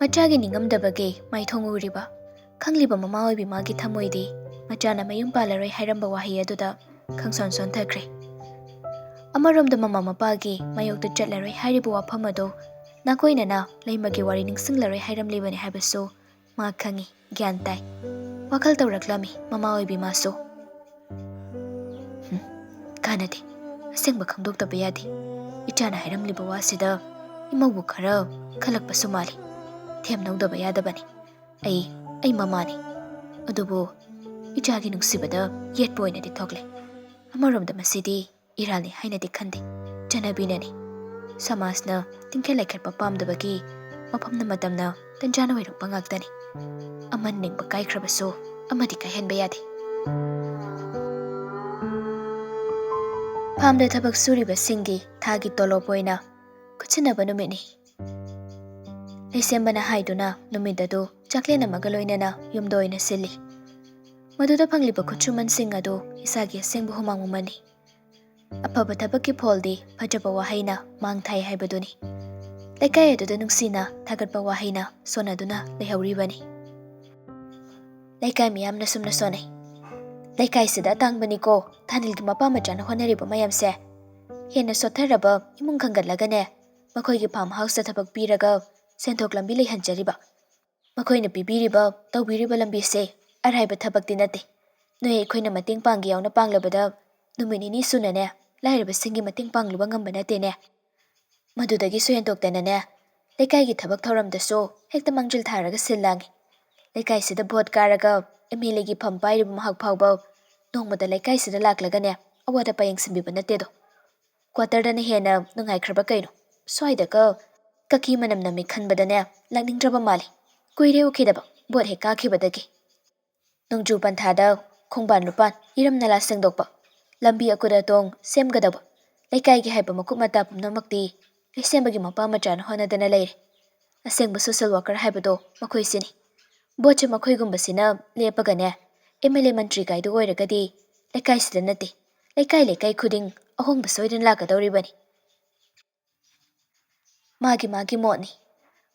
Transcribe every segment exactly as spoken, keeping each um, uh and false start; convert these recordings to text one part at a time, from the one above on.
ꯃꯆꯥꯒꯤ ꯅꯤꯡꯉꯝꯗꯕꯒꯤ ꯃꯥꯏꯊꯣꯡ ꯎꯔꯤꯕ ꯈꯪꯂꯤꯕ ꯃꯃꯥ ꯑꯣꯏꯕꯤ ꯃꯥꯒꯤ ꯊꯃꯣꯏꯗꯤ ꯃꯆꯥꯅ ꯃꯌꯨꯝ ꯄꯥꯜꯂꯔꯣꯏ ꯍꯥꯏꯔꯝꯕ ꯋꯥꯍꯩ ꯑꯗꯨꯗ ꯈꯪꯁꯣꯟ ꯁꯣꯟꯊꯈ꯭ꯔꯦ꯫ ꯑꯃꯔꯣꯝꯗ ꯃꯃꯥ ꯃꯄꯥꯒꯤ ꯃꯥꯌꯣꯛꯇ ꯆꯠꯂꯔꯣꯏ ꯍꯥꯏꯔꯤꯕ ꯋꯥꯐꯝ ꯑꯗꯨ ꯅꯥꯀꯣꯏꯅꯅ ꯂꯩꯃꯒꯤ ꯋꯥꯔꯤ ꯅꯤꯡꯁꯤꯡꯂꯔꯣꯏ ꯍꯥꯏꯔꯝꯂꯤꯕꯅꯤ ꯍꯥꯏꯕꯁꯨ ꯃꯥ ꯈꯪꯏ, ꯒ꯭ꯌꯥꯟ ꯇꯥꯏ꯫ ꯋꯥꯈꯜ ꯇꯧꯔꯛꯂꯝꯃꯤ ꯃꯃꯥ ꯑꯣꯏꯕꯤ ꯃꯥꯁꯨ꯫ "ꯍꯨꯝ, ꯀꯥꯟꯅꯗꯦ꯫ ꯑꯁꯦꯡꯕ ꯈꯪꯗꯣꯛꯇꯕ ꯌꯥꯗꯦ꯫ ꯏꯆꯥꯅ ꯍꯥꯏꯔꯝꯂꯤꯕ ꯋꯥꯁꯤꯗ ꯏꯃꯧꯕꯨ ꯈꯔ ꯈꯜꯂꯛꯄꯁꯨ ꯃꯥꯜꯂꯤ꯫ ꯊꯦꯝꯅꯧꯗꯕ ꯌꯥꯗꯕꯅꯤ꯫ ꯑꯩ, ꯑꯩ ꯃꯃꯥꯅꯤ꯫ ꯑꯗꯨꯕꯨ ꯏꯆꯥꯒꯤ ꯅꯨꯡꯁꯤꯕꯗ ꯌꯦꯠꯄ ꯑꯣꯏꯅꯗꯤ ꯊꯣꯛꯂꯦ꯫ ꯑꯃꯔꯣꯝꯗ ꯃꯁꯤꯗꯤ ꯏꯔꯥꯜꯅꯤ ꯍꯥꯏꯅꯗꯤ ꯈꯟꯗꯦ꯫ ꯆꯠꯅꯕꯤꯅꯅꯤ꯫ ꯁꯃꯥꯖꯅ ꯇꯤꯡꯈꯦꯠ ꯂꯩꯈꯠꯄ ꯄꯥꯝꯗꯕꯒꯤ ꯃꯐꯝꯅ ꯃꯇꯝꯅ ꯇꯟꯖꯥꯅ ꯑꯣꯏꯔꯛꯄ ꯉꯥꯛꯇꯅꯤ꯫ ꯑꯃꯅ ꯅꯤꯡꯕ ꯀꯥꯏꯈ꯭ꯔꯕꯁꯨ ꯑꯃꯗꯤ ꯀꯥꯏꯍꯟꯕ ꯌꯥꯗꯦ꯫" ꯐꯥꯝꯗ ꯊꯕꯛ ꯁꯨꯔꯤꯕꯁꯤꯡꯒꯤ ꯊꯥꯒꯤ ꯇꯣꯂꯣꯞ ꯑꯣꯏꯅ ꯈꯨꯠꯁꯤꯟꯅꯕ ꯅꯨꯃꯤꯠꯅꯤ꯫ ꯂꯩꯁꯦꯝꯕꯅ ꯍꯥꯏꯗꯨꯅ ꯅꯨꯃꯤꯠ ꯑꯗꯨ ꯆꯥꯛꯂꯦꯟ ꯑꯃꯒ ꯂꯣꯏꯅꯅ ꯌꯨꯝꯗ ꯑꯣꯏꯅ ꯁꯤꯜꯂꯤ꯫ ꯃꯗꯨꯗ ꯐꯪꯂꯤꯕ ꯈꯨꯠꯁꯨꯃꯟꯁꯤꯡ ꯑꯗꯨ ꯏꯁꯥꯒꯤ ꯑꯁꯦꯡꯕ ꯍꯨꯃꯥꯡ ꯃꯃꯜꯅꯤ꯫ ꯑꯐꯕ ꯊꯕꯛꯀꯤ ꯐꯣꯜꯗꯤ ꯐꯖꯕ ꯋꯥꯍꯩꯅ ꯃꯥꯡ ꯊꯥꯏ ꯍꯥꯏꯕꯗꯨꯅꯤ꯫ ꯂꯩꯀꯥꯏ ꯑꯗꯨꯗ ꯅꯨꯡꯁꯤꯅ ꯊꯥꯒꯠꯄ ꯋꯥꯍꯩꯅ ꯁꯣꯟꯅꯗꯨꯅ ꯂꯩꯍꯧꯔꯤꯕꯅꯤ꯫ ꯂꯩꯀꯥꯏ ꯃꯤꯌꯥꯝꯅ ꯁꯨꯝꯅ ꯁꯣꯟꯅꯩ꯫ ꯂꯩꯀꯥꯏꯁꯤꯗ ꯑꯇꯥꯡꯕꯅꯤꯀꯣ ꯊꯥꯅꯤꯜꯒꯤ ꯃꯄꯥ ꯃꯆꯥꯅ ꯍꯣꯠꯅꯔꯤꯕ ꯃꯌꯥꯝꯁꯦ꯫ ꯍꯦꯟꯅ ꯁꯣꯠꯊꯔꯕ ꯏꯃꯨꯡ ꯈꯟꯒꯠꯂꯒꯅꯦ, ꯃꯈꯣꯏꯒꯤ ꯐꯥꯔꯝ ꯍꯥꯎꯁꯇ ꯊꯕꯛ ꯄꯤꯔꯒ ꯁꯦꯟꯊꯣꯛ ꯂꯝꯕꯤ ꯂꯩꯍꯟꯖꯔꯤꯕ꯫ ꯃꯈꯣꯏꯅ ꯄꯤꯕꯤꯔꯤꯕ, ꯇꯧꯕꯤꯔꯤꯕ ꯂꯝꯕꯤꯁꯦ ꯑꯔꯥꯏꯕ ꯊꯕꯛꯇꯤ ꯅꯠꯇꯦ꯫ ꯅꯣꯏ ꯑꯩꯈꯣꯏꯅ ꯃꯇꯦꯡ ꯄꯥꯡꯒꯦ ꯌꯥꯎꯅ ꯄꯥꯡꯂꯕꯗ ꯅꯨꯃꯤꯠ ꯅꯤꯅꯤ ꯁꯨꯅꯅꯦ ꯂꯥꯏꯔꯕꯁꯤꯡꯒꯤ ꯃꯇꯦꯡ ꯄꯥꯡꯂꯨꯕ ꯉꯝꯕ ꯅꯠꯇꯦꯅꯦ꯫ ꯃꯗꯨꯗꯒꯤꯁꯨ ꯍꯦꯟꯗꯣꯛꯇꯅꯅꯦ, ꯂꯩꯀꯥꯏꯒꯤ ꯊꯕꯛ ꯊꯧꯔꯝꯗꯁꯨ ꯍꯦꯛꯇ ꯃꯥꯡꯖꯤꯜ ꯊꯥꯔꯒ ꯁꯤꯜ ꯂꯥꯡꯉꯤ꯫ ꯂꯩꯀꯥꯏꯁꯤꯗ ꯚꯣꯠ ꯀꯥꯔꯒ ꯑꯦꯝ ꯑꯦꯜ ꯑꯦꯒꯤ ꯐꯝ ꯄꯥꯏꯔꯤꯕ ꯃꯍꯥꯛ ꯐꯥꯎꯕ ꯅꯣꯡꯃꯇ ꯂꯩꯀꯥꯏꯁꯤꯗ ꯂꯥꯛꯂꯒꯅꯦ ꯑꯋꯥꯠ ꯑꯄꯥ ꯌꯦꯡꯁꯤꯟꯕꯤꯕ ꯅꯠꯇꯦꯗꯣ꯫ ꯀ꯭ꯋꯥꯇꯔꯗꯅ ꯍꯦꯟꯅ ꯅꯨꯡꯉꯥꯏꯈ꯭ꯔꯕ ꯀꯩꯅꯣ? ꯁ꯭ꯋꯥꯏꯗꯒ ꯀꯛꯈꯤ ꯃꯅꯝ ꯅꯝꯃꯤ ꯈꯟꯕꯗꯅꯦ ꯂꯥꯛꯅꯤꯡꯗ꯭ꯔꯕ ꯃꯥꯜꯂꯤ꯫ ꯀꯨꯏꯔꯦ ꯎꯈꯤꯗꯕ, ꯚꯣꯠ ꯍꯦꯛ ꯀꯥꯈꯤꯕꯗꯒꯤ꯫ ꯅꯣꯡꯖꯨ ꯄꯟꯊꯥꯗ ꯈꯣꯡꯕꯥꯟ ꯂꯨꯄꯥꯟ, ꯏꯔꯝ ꯅꯂꯥ ꯁꯦꯡꯗꯣꯛꯄ, ꯂꯝꯕꯤ ꯑꯀꯨꯠ ꯑꯇꯣꯡ ꯁꯦꯝꯒꯗꯕ, ꯂꯩꯀꯥꯏꯒꯤ ꯍꯥꯏꯕ ꯃꯀꯨꯞ ꯃꯇꯥ ꯄꯨꯝꯅꯃꯛꯇꯤ ꯂꯩꯁꯦꯝꯕꯒꯤ ꯃꯄꯥ ꯃꯆꯥꯅ ꯍꯣꯠꯅꯗꯅ ꯂꯩꯔꯦ꯫ ꯑꯁꯦꯡꯕ ꯁꯣꯁꯦꯜ ꯋꯥꯀꯔ ꯍꯥꯏꯕꯗꯣ ꯃꯈꯣꯏꯁꯤꯅꯤ꯫ ꯚꯣꯠꯁꯦ ꯃꯈꯣꯏꯒꯨꯝꯕꯁꯤꯅ ꯂꯦꯞꯄꯒꯅꯦ, ꯑꯦꯝ ꯑꯦꯜ ꯑꯦ ꯃꯟꯇ꯭ꯔꯤ ꯀꯥꯏꯗꯨ ꯑꯣꯏꯔꯒꯗꯤ ꯂꯩꯀꯥꯏꯁꯤꯗ ꯅꯠꯇꯦ, ꯂꯩꯀꯥꯏ ꯂꯩꯀꯥꯏ ꯈꯨꯗꯤꯡ ꯑꯍꯣꯡꯕ ꯁꯣꯏꯗꯅ ꯂꯥꯛꯀꯗꯧꯔꯤꯕꯅꯤ꯫ ꯃꯥꯒꯤ ꯃꯥꯒꯤ ꯃꯣꯠꯅꯤ꯫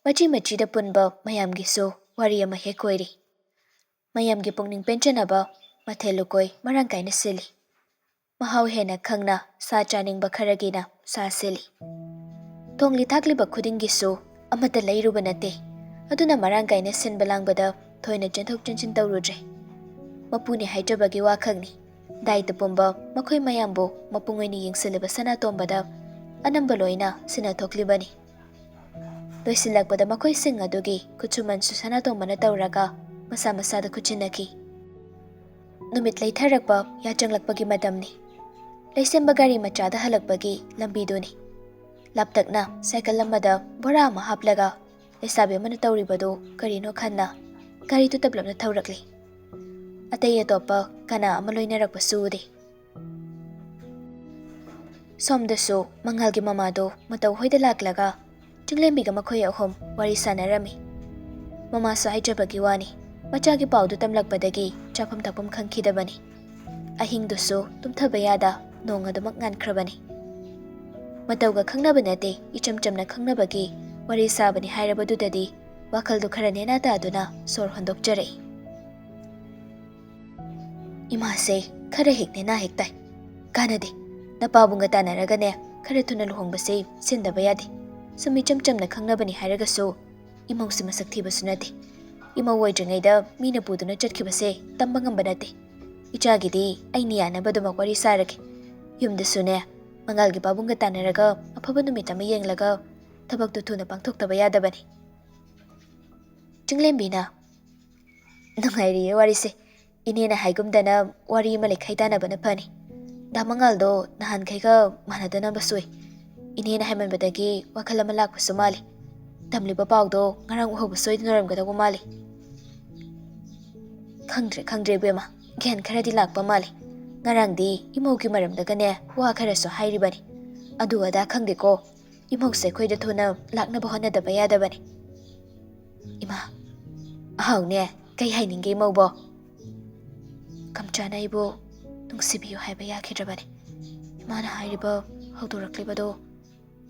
ꯃꯆꯤ ꯃꯆꯤꯗ ꯄꯨꯟꯕ ꯃꯌꯥꯝꯒꯤꯁꯨ ꯋꯥꯔꯤ ꯑꯃ ꯍꯦꯛ ꯑꯣꯏꯔꯤ꯫ ꯃꯌꯥꯝꯒꯤ ꯄꯨꯛꯅꯤꯡ ꯄꯦꯟꯖꯅꯕ ꯃꯊꯦꯜ ꯂꯨꯀꯣꯏ ꯃꯔꯥꯡ ꯀꯥꯏꯅ ꯁꯤꯜꯂꯤ꯫ ꯃꯍꯥꯎ ꯍꯦꯟꯅ ꯈꯪꯅ ꯁꯥ ꯆꯥꯅꯤꯡꯕ ꯈꯔꯒꯤꯅ ꯁꯥ ꯁꯤꯜꯂꯤ꯫ ꯊꯣꯡꯂꯤ ꯊꯥꯛꯂꯤꯕ ꯈꯨꯗꯤꯡꯒꯤꯁꯨ ꯑꯃꯠꯇ ꯂꯩꯔꯨꯕ ꯅꯠꯇꯦ꯫ ꯑꯗꯨꯅ ꯃꯔꯥꯡ ꯀꯥꯏꯅ ꯁꯤꯟꯕ ꯂꯥꯡꯕꯗ ꯊꯣꯏꯅ ꯆꯦꯟꯊꯣꯛ ꯆꯦꯟꯁꯤꯟ ꯇꯧꯔꯨꯗ꯭ꯔꯦ꯫ ꯃꯄꯨꯅꯦ ꯍꯥꯏꯖꯕꯒꯤ ꯋꯥꯈꯛꯅꯤ꯫ ꯗꯥꯏꯇ ꯄꯨꯝꯕ ꯃꯈꯣꯏ ꯃꯌꯥꯝꯕꯨ ꯃꯄꯨꯡ ꯑꯣꯏꯅ ꯌꯦꯡꯁꯤꯜꯂꯤꯕ ꯁꯅꯥꯇꯣꯝꯕꯗ ꯑꯅꯝꯕ ꯂꯣꯏꯅ ꯁꯤꯟꯅꯊꯣꯛꯂꯤꯕꯅꯤ꯫ ꯂꯣꯏꯁꯤꯜꯂꯛꯄꯗ ꯃꯈꯣꯏꯁꯤꯡ ꯑꯗꯨꯒꯤ ꯈꯨꯠꯁꯨꯃꯟꯁꯨ ꯁꯅꯥꯇꯣꯝꯕꯅ ꯇꯧꯔꯒ ꯃꯁꯥ ꯃꯁꯥꯗ ꯈꯨꯠꯁꯤꯟꯅꯈꯤ꯫ ꯅꯨꯃꯤꯠ ꯂꯩꯊꯔꯛꯄ ꯌꯥꯆꯪꯂꯛꯄꯒꯤ ꯃꯇꯝꯅꯤ꯫ ꯂꯩꯁꯦꯝꯕ ꯒꯥꯔꯤ ꯃꯆꯥꯗ ꯍꯜꯂꯛꯄꯒꯤ ꯂꯝꯕꯤꯗꯨꯅꯤ꯫ ꯂꯥꯞꯇꯛꯅ ꯁꯥꯏꯀꯜ ꯑꯃꯗ ꯕꯣꯔꯥ ꯑꯃ ꯍꯥꯞꯂꯒ ꯂꯩꯁꯥꯕꯤ ꯑꯃꯅ ꯇꯧꯔꯤꯕꯗꯨ ꯀꯔꯤꯅꯣ ꯈꯟꯅ ꯒꯥꯔꯤꯗꯨ ꯇꯞꯂꯞꯅ ꯊꯧꯔꯛꯂꯤ꯫ ꯑꯇꯩ ꯑꯇꯣꯞꯄ ꯀꯅꯥ ꯑꯃ ꯂꯣꯏꯅꯔꯛꯄꯁꯨ ꯎꯗꯦ꯫ ꯁꯣꯝꯗꯁꯨ ꯃꯉꯥꯜꯒꯤ ꯃꯃꯥꯗꯣ ꯃꯇꯧ ꯍꯣꯏꯗ ꯂꯥꯛꯂꯒ ꯆꯤꯡꯂꯦꯝꯕꯤꯒ ꯃꯈꯣꯏ ꯑꯍꯨꯝ ꯋꯥꯔꯤ ꯁꯥꯟꯅꯔꯝꯃꯤ꯫ ꯃꯃꯥꯁꯨ ꯍꯥꯏꯖꯕꯒꯤ ꯋꯥꯅꯤ, ꯃꯆꯥꯒꯤ ꯄꯥꯎꯗꯨ ꯇꯝꯂꯛꯄꯗꯒꯤ ꯆꯥꯐꯝ ꯊꯛꯐꯝ ꯈꯪꯈꯤꯗꯕꯅꯤ꯫ ꯑꯍꯤꯡꯗꯨꯁꯨ ꯇꯨꯝꯊꯕ ꯌꯥꯗ ꯅꯣꯡ ꯑꯗꯨꯃꯛ ꯉꯥꯟꯈ꯭ꯔꯕꯅꯤ꯫ ꯃꯇꯧꯒ ꯈꯪꯅꯕ ꯅꯠꯇꯦ, ꯏꯆꯝ ꯆꯝꯅ ꯈꯪꯅꯕꯒꯤ ꯋꯥꯔꯤ ꯁꯥꯕꯅꯤ ꯍꯥꯏꯔꯕꯗꯨꯗꯗꯤ ꯋꯥꯈꯜꯗꯨ ꯈꯔ ꯅꯦꯅꯥ ꯇꯥꯗꯨꯅ ꯁꯣꯔ ꯍꯣꯟꯗꯣꯛꯆꯔꯛꯏ꯫ ꯏꯃꯥꯁꯦ ꯈꯔ ꯍꯦꯛ ꯅꯦꯅꯥ ꯍꯦꯛ ꯇꯥꯏ꯫ ꯀꯥꯟꯅꯗꯦ꯫ ꯅꯄꯥꯕꯨꯡꯒ ꯇꯥꯟꯅꯔꯒꯅꯦ, ꯈꯔ ꯊꯨꯅ ꯂꯨꯍꯣꯡꯕꯁꯦ ꯁꯤꯟꯗꯕ ꯌꯥꯗꯦ꯫ ꯁꯨꯝ ꯏꯆꯝ ꯆꯝꯅ ꯈꯪꯅꯕꯅꯤ ꯍꯥꯏꯔꯒꯁꯨ ꯏꯃꯧꯁꯦ ꯃꯁꯛ ꯊꯤꯕꯁꯨ ꯅꯠꯇꯦ꯫ ꯏꯃꯧ ꯑꯣꯏꯗ꯭ꯔꯤꯉꯩꯗ ꯃꯤꯅ ꯄꯨꯗꯨꯅ ꯆꯠꯈꯤꯕꯁꯦ ꯇꯝꯕ ꯉꯝꯕ ꯅꯠꯇꯦ꯫ ꯏꯆꯥꯒꯤꯗꯤ ꯑꯩꯅ ꯌꯥꯅꯕ ꯑꯗꯨꯃꯛ ꯋꯥꯔꯤ ꯁꯥꯔꯒꯦ꯫ ꯌꯨꯝꯗꯁꯨꯅꯦ, ꯃꯉꯥꯜꯒꯤ ꯄꯥꯕꯨꯡꯒ ꯇꯥꯟꯅꯔꯒ ꯑꯐꯕ ꯅꯨꯃꯤꯠ ꯑꯃ ꯌꯦꯡꯂꯒ ꯊꯕꯛꯇꯨ ꯊꯨꯅ ꯄꯥꯡꯊꯣꯛꯇꯕ ꯌꯥꯗꯕꯅꯤ꯫ ꯆꯤꯡꯂꯦꯝꯕꯤꯅ, ꯅꯨꯡꯉꯥꯏꯔꯤꯌꯦ ꯋꯥꯔꯤꯁꯦ꯫ ꯏꯅꯦꯅ ꯍꯥꯏꯒꯨꯝꯗꯅ ꯋꯥꯔꯤ ꯑꯃ ꯂꯩꯈꯩ ꯇꯥꯟꯅꯕꯅ ꯐꯅꯤ꯫ ꯗꯥ ꯃꯉꯥꯜꯗꯣ ꯅꯍꯥꯟꯈꯩꯒ ꯃꯥꯟꯅꯗꯅꯕꯁꯨ ꯎꯏ꯫ ꯏꯅꯦꯅ ꯍꯥꯏꯃꯟꯕꯗꯒꯤ ꯋꯥꯈꯜ ꯑꯃ ꯂꯥꯛꯄꯁꯨ ꯃꯥꯜꯂꯤ꯫ ꯇꯝꯂꯤꯕ ꯄꯥꯎꯗꯣ ꯉꯔꯥꯡ ꯎꯍꯧꯕ ꯁꯣꯏꯗꯅ ꯑꯣꯏꯔꯝꯒꯗꯧꯕ ꯃꯥꯜꯂꯤ꯫ ꯈꯪꯗ꯭ꯔꯦ, ꯈꯪꯗ꯭ꯔꯦ ꯏꯕꯦꯝꯃ, ꯒ꯭ꯌꯥꯟ ꯈꯔꯗꯤ ꯂꯥꯛꯄ ꯃꯥꯜꯂꯤ꯫ ꯉꯔꯥꯡꯗꯤ ꯏꯃꯧꯒꯤ ꯃꯔꯝꯗꯒꯅꯦ ꯋꯥ ꯈꯔꯁꯨ ꯍꯥꯏꯔꯤꯕꯅꯤ꯫ ꯑꯗꯨ ꯑꯗꯥ ꯈꯪꯗꯦꯀꯣ, ꯏꯃꯧꯁꯦ ꯑꯩꯈꯣꯏꯗ ꯊꯨꯅ ꯂꯥꯛꯅꯕ ꯍꯣꯠꯅꯗꯕ ꯌꯥꯗꯕꯅꯤ꯫ ꯏꯃꯥ, ꯑꯍꯥꯎꯅꯦ, ꯀꯩ ꯍꯥꯏꯅꯤꯡꯒꯦ ꯏꯃꯧꯕꯣ? ꯀꯝꯆꯥꯅ ꯑꯩꯕꯨ ꯅꯨꯡꯁꯤꯕꯤꯌꯨ ꯍꯥꯏꯕ ꯌꯥꯈꯤꯗ꯭ꯔꯕꯅꯤ꯫ ꯏꯃꯥꯅ ꯍꯥꯏꯔꯤꯕ ꯍꯧꯗꯣꯔꯛꯂꯤꯕꯗꯣ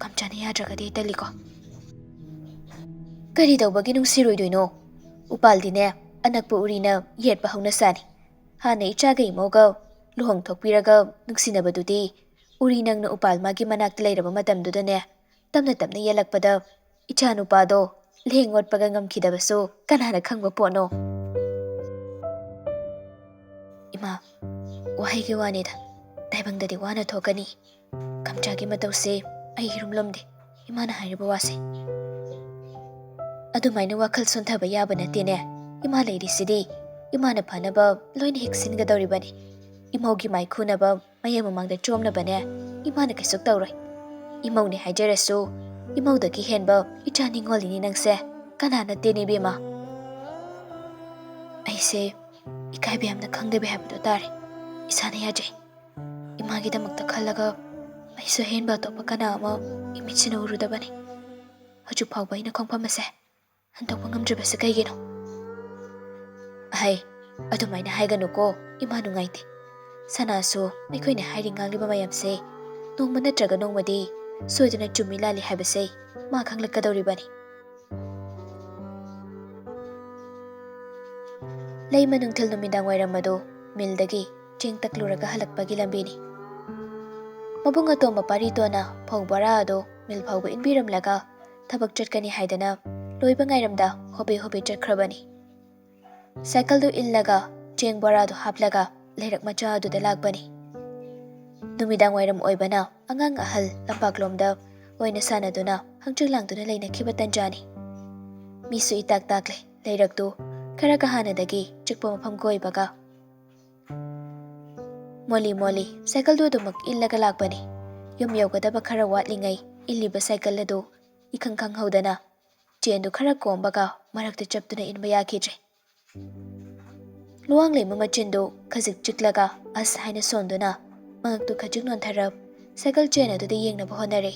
ꯀꯝꯆꯥꯅ ꯌꯥꯗ꯭ꯔꯒꯗꯤ ꯑꯩ ꯇꯜꯂꯤꯀꯣ꯫ ꯀꯔꯤ ꯇꯧꯕꯒꯤ ꯅꯨꯡꯁꯤꯔꯣꯏꯗꯣꯏꯅꯣ? ꯎꯄꯥꯜꯗꯤꯅꯦ, ꯑꯅꯛꯄ ꯎꯔꯤꯅ ꯌꯦꯠꯄ ꯍꯧꯅ ꯁꯥꯅꯤ꯫ ꯍꯥꯟꯅ ꯏꯆꯥꯒ ꯏꯃꯧꯒ ꯂꯨꯍꯣꯡꯊꯣꯛꯄꯤꯔꯒ ꯅꯨꯡꯁꯤꯅꯕꯗꯨꯗꯤ ꯎꯔꯤ ꯅꯪꯅ ꯎꯄꯥꯜ ꯃꯥꯒꯤ ꯃꯅꯥꯛꯇ ꯂꯩꯔꯕ ꯃꯇꯝꯗꯨꯗꯅꯦ, ꯇꯞꯅ ꯇꯞꯅ ꯌꯦꯜꯂꯛꯄꯗ ꯏꯆꯥ ꯅꯨꯄꯥꯗꯣ ꯂꯦꯡ ꯑꯣꯠꯄꯒ ꯉꯝꯈꯤꯗꯕꯁꯨ ꯀꯅꯥꯅ ꯈꯪꯕ ꯄꯣꯠꯅꯣ? ꯏꯃꯥ, ꯋꯥꯍꯩꯒꯤ ꯋꯥꯅꯤꯗ, ꯇꯥꯏꯕꯪꯗꯗꯤ ꯋꯥꯅ ꯊꯣꯛꯀꯅꯤ꯫ ꯀꯝꯆꯥꯒꯤ ꯃꯇꯧꯁꯦ ꯑꯩ ꯏꯔꯨꯝ ꯂꯨꯝꯗꯦ, ꯏꯃꯥꯅ ꯍꯥꯏꯔꯤꯕ ꯋꯥꯁꯦ꯫ ꯑꯗꯨꯃꯥꯏꯅ ꯋꯥꯈꯜ ꯁꯣꯟꯊꯕ ꯌꯥꯕ ꯅꯠꯇꯦꯅꯦ꯫ ꯏꯃꯥ ꯂꯩꯔꯤꯁꯤꯗꯤ ꯏꯃꯥꯅ ꯐꯅꯕ ꯂꯣꯏꯅ ꯍꯦꯛ ꯁꯤꯟꯒꯗꯧꯔꯤꯕꯅꯤ꯫ ꯏꯃꯧꯒꯤ ꯃꯥꯏ ꯈꯨꯅꯕ, ꯃꯌꯥꯝ ꯃꯃꯥꯡꯗ ꯆꯣꯝꯅꯕꯅꯦ ꯏꯃꯥꯅ ꯀꯩꯁꯨ ꯇꯧꯔꯣꯏ꯫ ꯏꯃꯧꯅꯦ ꯍꯥꯏꯖꯔꯁꯨ, ꯏꯃꯧꯗꯒꯤ ꯍꯦꯟꯕ ꯏꯆꯥ ꯅꯤꯡꯉꯣꯜꯂꯤꯅꯤ ꯅꯪꯁꯦ꯫ ꯀꯅꯥ ꯅꯠꯇꯦꯅꯦ ꯏꯕꯦꯝꯃ? ꯑꯩꯁꯦ ꯏꯀꯥꯏꯕ ꯌꯥꯝꯅ ꯈꯪꯗꯕꯤ ꯍꯥꯏꯕꯗꯣ ꯇꯥꯔꯦ꯫ ꯏꯁꯥꯅ ꯌꯥꯖꯩ꯫ ꯏꯃꯥꯒꯤꯗꯃꯛꯇ ꯈꯜꯂꯒ ꯑꯩꯁꯨ ꯑꯍꯦꯟꯕ ꯑꯇꯣꯞꯄ ꯀꯅꯥ ꯑꯃ ꯏꯃꯤꯠꯁꯤꯅ ꯎꯔꯨꯗꯕꯅꯤ꯫ ꯍꯧꯖꯤꯛ ꯐꯥꯎꯕ ꯑꯩꯅ ꯈꯣꯡꯐꯝ ꯑꯁꯦ ꯍꯟꯗꯣꯛꯄ ꯉꯝꯗ꯭ꯔꯤꯕꯁꯦ ꯀꯩꯒꯤꯅꯣ? ꯑꯍꯩ, ꯑꯗꯨꯃꯥꯏꯅ ꯍꯥꯏꯒꯅꯨꯀꯣ, ꯏꯃꯥ ꯅꯨꯡꯉꯥꯏꯇꯦ꯫ ꯁꯅꯥꯁꯨ ꯑꯩꯈꯣꯏꯅ ꯍꯥꯏꯔꯤ ꯉꯥꯡꯂꯤꯕ ꯃꯌꯥꯝꯁꯦ ꯅꯣꯡꯃ ꯅꯠꯇ꯭ꯔꯒ ꯅꯣꯡꯃꯗꯤ ꯁꯣꯏꯗꯅ ꯆꯨꯝꯃꯤ ꯂꯥꯜꯂꯤ ꯍꯥꯏꯕꯁꯦ ꯃꯥ ꯈꯪꯂꯛꯀꯗꯧꯔꯤꯕꯅꯤ꯫ ꯂꯩꯃ ꯅꯨꯡꯊꯤꯜ ꯅꯨꯃꯤꯗꯥꯡ ꯋꯥꯏꯔꯝ ꯑꯗꯨ ꯃꯤꯜꯗꯒꯤ ꯆꯦꯡ ꯇꯛꯂꯨꯔꯒ ꯍꯜꯂꯛꯄꯒꯤ ꯂꯝꯕꯤꯅꯤ꯫ ꯃꯕꯨꯡ ꯑꯇꯣꯝꯕ ꯄꯥꯔꯤꯇꯣꯟꯅ ꯐꯧ ꯕꯣꯔꯥ ꯑꯗꯨ ꯃꯤꯜ ꯐꯥꯎꯕ ꯏꯟꯕꯤꯔꯝꯂꯒ ꯊꯕꯛ ꯆꯠꯀꯅꯤ ꯍꯥꯏꯗꯅ ꯂꯣꯏꯕ ꯉꯥꯏꯔꯝꯗ ꯍꯣꯕꯦ ꯍꯣꯕꯦ ꯆꯠꯈ꯭ꯔꯕꯅꯤ꯫ ꯁꯥꯏꯀꯜꯗꯨ ꯏꯜꯂꯒ ꯆꯦꯡ ꯕꯣꯔꯥꯗꯨ ꯍꯥꯞꯂꯒ ꯂꯩꯔꯛ ꯃꯆꯥ ꯑꯗꯨꯗ ꯂꯥꯛꯄꯅꯤ꯫ ꯅꯨꯃꯤꯗꯥꯡ ꯋꯥꯏꯔꯝ ꯑꯣꯏꯕꯅ ꯑꯉꯥꯡ ꯑꯍꯜ ꯂꯝꯄꯥꯛꯂꯣꯝꯗ ꯑꯣꯏꯅ ꯁꯥꯟꯅꯗꯨꯅ ꯍꯪꯆꯤꯠ ꯂꯥꯡꯗꯨꯅ ꯂꯩꯅꯈꯤꯕ ꯇꯟꯖꯥꯅꯤ꯫ ꯃꯤꯁꯨ ꯏꯇꯥꯛ ꯇꯥꯛꯂꯦ꯫ ꯂꯩꯔꯛꯇꯨ ꯈꯔꯒ ꯍꯥꯟꯅꯗꯒꯤ ꯆꯤꯛꯄ ꯃꯐꯝꯒ ꯑꯣꯏꯕꯒ꯫ ꯃꯣꯂꯤ ꯃꯣꯂꯤ ꯁꯥꯏꯀꯜꯗꯨ ꯑꯗꯨꯃꯛ ꯏꯜꯂꯒ ꯂꯥꯛꯄꯅꯤ꯫ ꯌꯨꯝ ꯌꯧꯒꯗꯕ ꯈꯔ ꯋꯥꯠꯂꯤꯉꯩ ꯏꯜꯂꯤꯕ ꯁꯥꯏꯀꯜ ꯑꯗꯨ ꯏꯈꯪ ꯈꯪꯍꯧꯗꯅ ꯆꯦꯟꯗꯨ ꯈꯔ ꯀꯣꯝꯕꯒ ꯃꯔꯛꯇ ꯆꯞꯇꯨꯅ ꯏꯟꯕ ꯌꯥꯈꯤꯗ꯭ꯔꯦ꯫ ꯂꯨꯋꯥꯡ ꯂꯩꯃ ꯃꯆꯤꯟꯗꯨ ꯈꯖꯤꯛ ꯆꯤꯛꯂꯒ ꯑꯁ ꯍꯥꯏꯅ ꯁꯣꯟꯗꯨꯅ ꯃꯉꯛꯇꯨ ꯈꯖꯤꯛ ꯅꯣꯟꯊꯔꯞ ꯁꯥꯏꯀꯜ ꯆꯦꯟ ꯑꯗꯨꯗ ꯌꯦꯡꯅꯕ ꯍꯣꯠꯅꯔꯦ꯫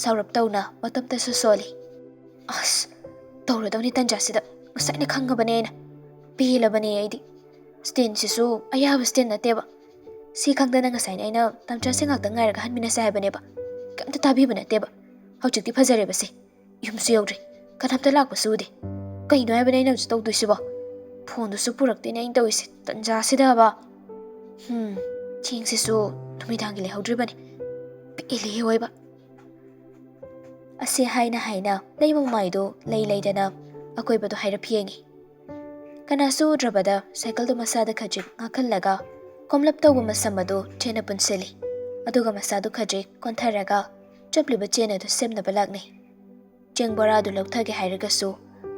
ꯁꯥꯎꯔꯞ ꯇꯧꯅ ꯃꯇꯝꯇꯁꯨ ꯁꯣꯜꯂꯤ꯫ ꯑꯁ, ꯇꯧꯔꯗꯧꯅꯤ ꯇꯟꯖꯥꯁꯤꯗ꯫ ꯉꯁꯥꯏꯅ ꯈꯪꯉꯕꯅꯦ ꯑꯩꯅ꯫ ꯄꯦꯜꯂꯕꯅꯦ ꯑꯩꯗꯤ꯫ ꯁ꯭ꯇꯦꯟꯁꯤꯁꯨ ꯑꯌꯥꯕ ꯁ꯭ꯇꯦꯟ ꯅꯠꯇꯦꯕ꯫ ꯁꯤ ꯈꯪꯗꯅ ꯉꯁꯥꯏꯅ ꯑꯩꯅ ꯇꯟꯖꯥꯁꯦ ꯉꯥꯛꯇꯪ ꯉꯥꯏꯔꯒ ꯍꯟꯃꯤꯟꯅꯁꯦ ꯍꯥꯏꯕꯅꯦꯕ꯫ ꯀꯩꯝꯇ ꯇꯥꯕꯤꯕ ꯅꯠꯇꯦꯕ꯫ ꯍꯧꯖꯤꯛꯇꯤ ꯐꯖꯔꯦꯕꯁꯦ꯫ ꯌꯨꯝꯁꯨ ꯌꯧꯗ꯭ꯔꯤ꯫ ꯀꯅꯥꯝꯇ ꯂꯥꯛꯄꯁꯨ ꯎꯗꯦ꯫ ꯀꯩꯅꯣ ꯍꯥꯏꯕꯅꯦ ꯑꯩꯅ ꯍꯧꯖꯤꯛ ꯇꯧꯗꯣꯏꯁꯤꯕꯣ? ꯐꯣꯟꯗꯨꯁꯨ ꯄꯨꯔꯛꯇꯦꯅꯦ ꯑꯩꯅ ꯇꯧꯔꯤꯁꯦ, ꯇꯟꯖꯥꯁꯤꯗꯕ꯫ ꯍꯝ, ꯆꯦꯡꯁꯤꯁꯨ ꯅꯨꯃꯤꯗꯥꯡꯒꯤ ꯂꯩꯍꯧꯗ꯭ꯔꯤꯕꯅꯤ꯫ ꯄꯦꯜꯂꯦꯍꯦ ꯑꯣꯏꯕ꯫ ꯑꯁꯤ ꯍꯥꯏꯅ ꯍꯥꯏꯅ ꯂꯩꯃ ꯃꯃꯥꯏꯗꯨ ꯂꯩ ꯂꯩꯗꯅ ꯑꯀꯣꯏꯕꯗꯨ ꯍꯥꯏꯔꯞ ꯌꯦꯡꯉꯤ꯫ ꯀꯅꯥꯁꯨ ꯎꯗ꯭ꯔꯕꯗ ꯁꯥꯏꯀꯜꯗꯨ ꯃꯁꯥꯗ ꯈꯖꯤꯛ ꯉꯥꯛꯍꯜꯂꯒ ꯀꯣꯝꯂꯞ ꯇꯧꯕ ꯃꯁꯝ ꯑꯗꯨ ꯆꯦꯟꯅ ꯄꯨꯟꯁꯤꯜꯂꯤ꯫ ꯑꯗꯨꯒ ꯃꯁꯥꯗꯨ ꯈꯖꯤꯛ ꯀꯣꯟꯊꯔꯒ ꯆꯞꯂꯤꯕ ꯆꯦꯟ ꯑꯗꯨ ꯁꯦꯝꯅꯕ ꯂꯥꯛꯅꯩ꯫ ꯆꯦꯡ ꯕꯣꯔꯥꯗꯨ ꯂꯧꯊꯒꯦ ꯍꯥꯏꯔꯒꯁꯨ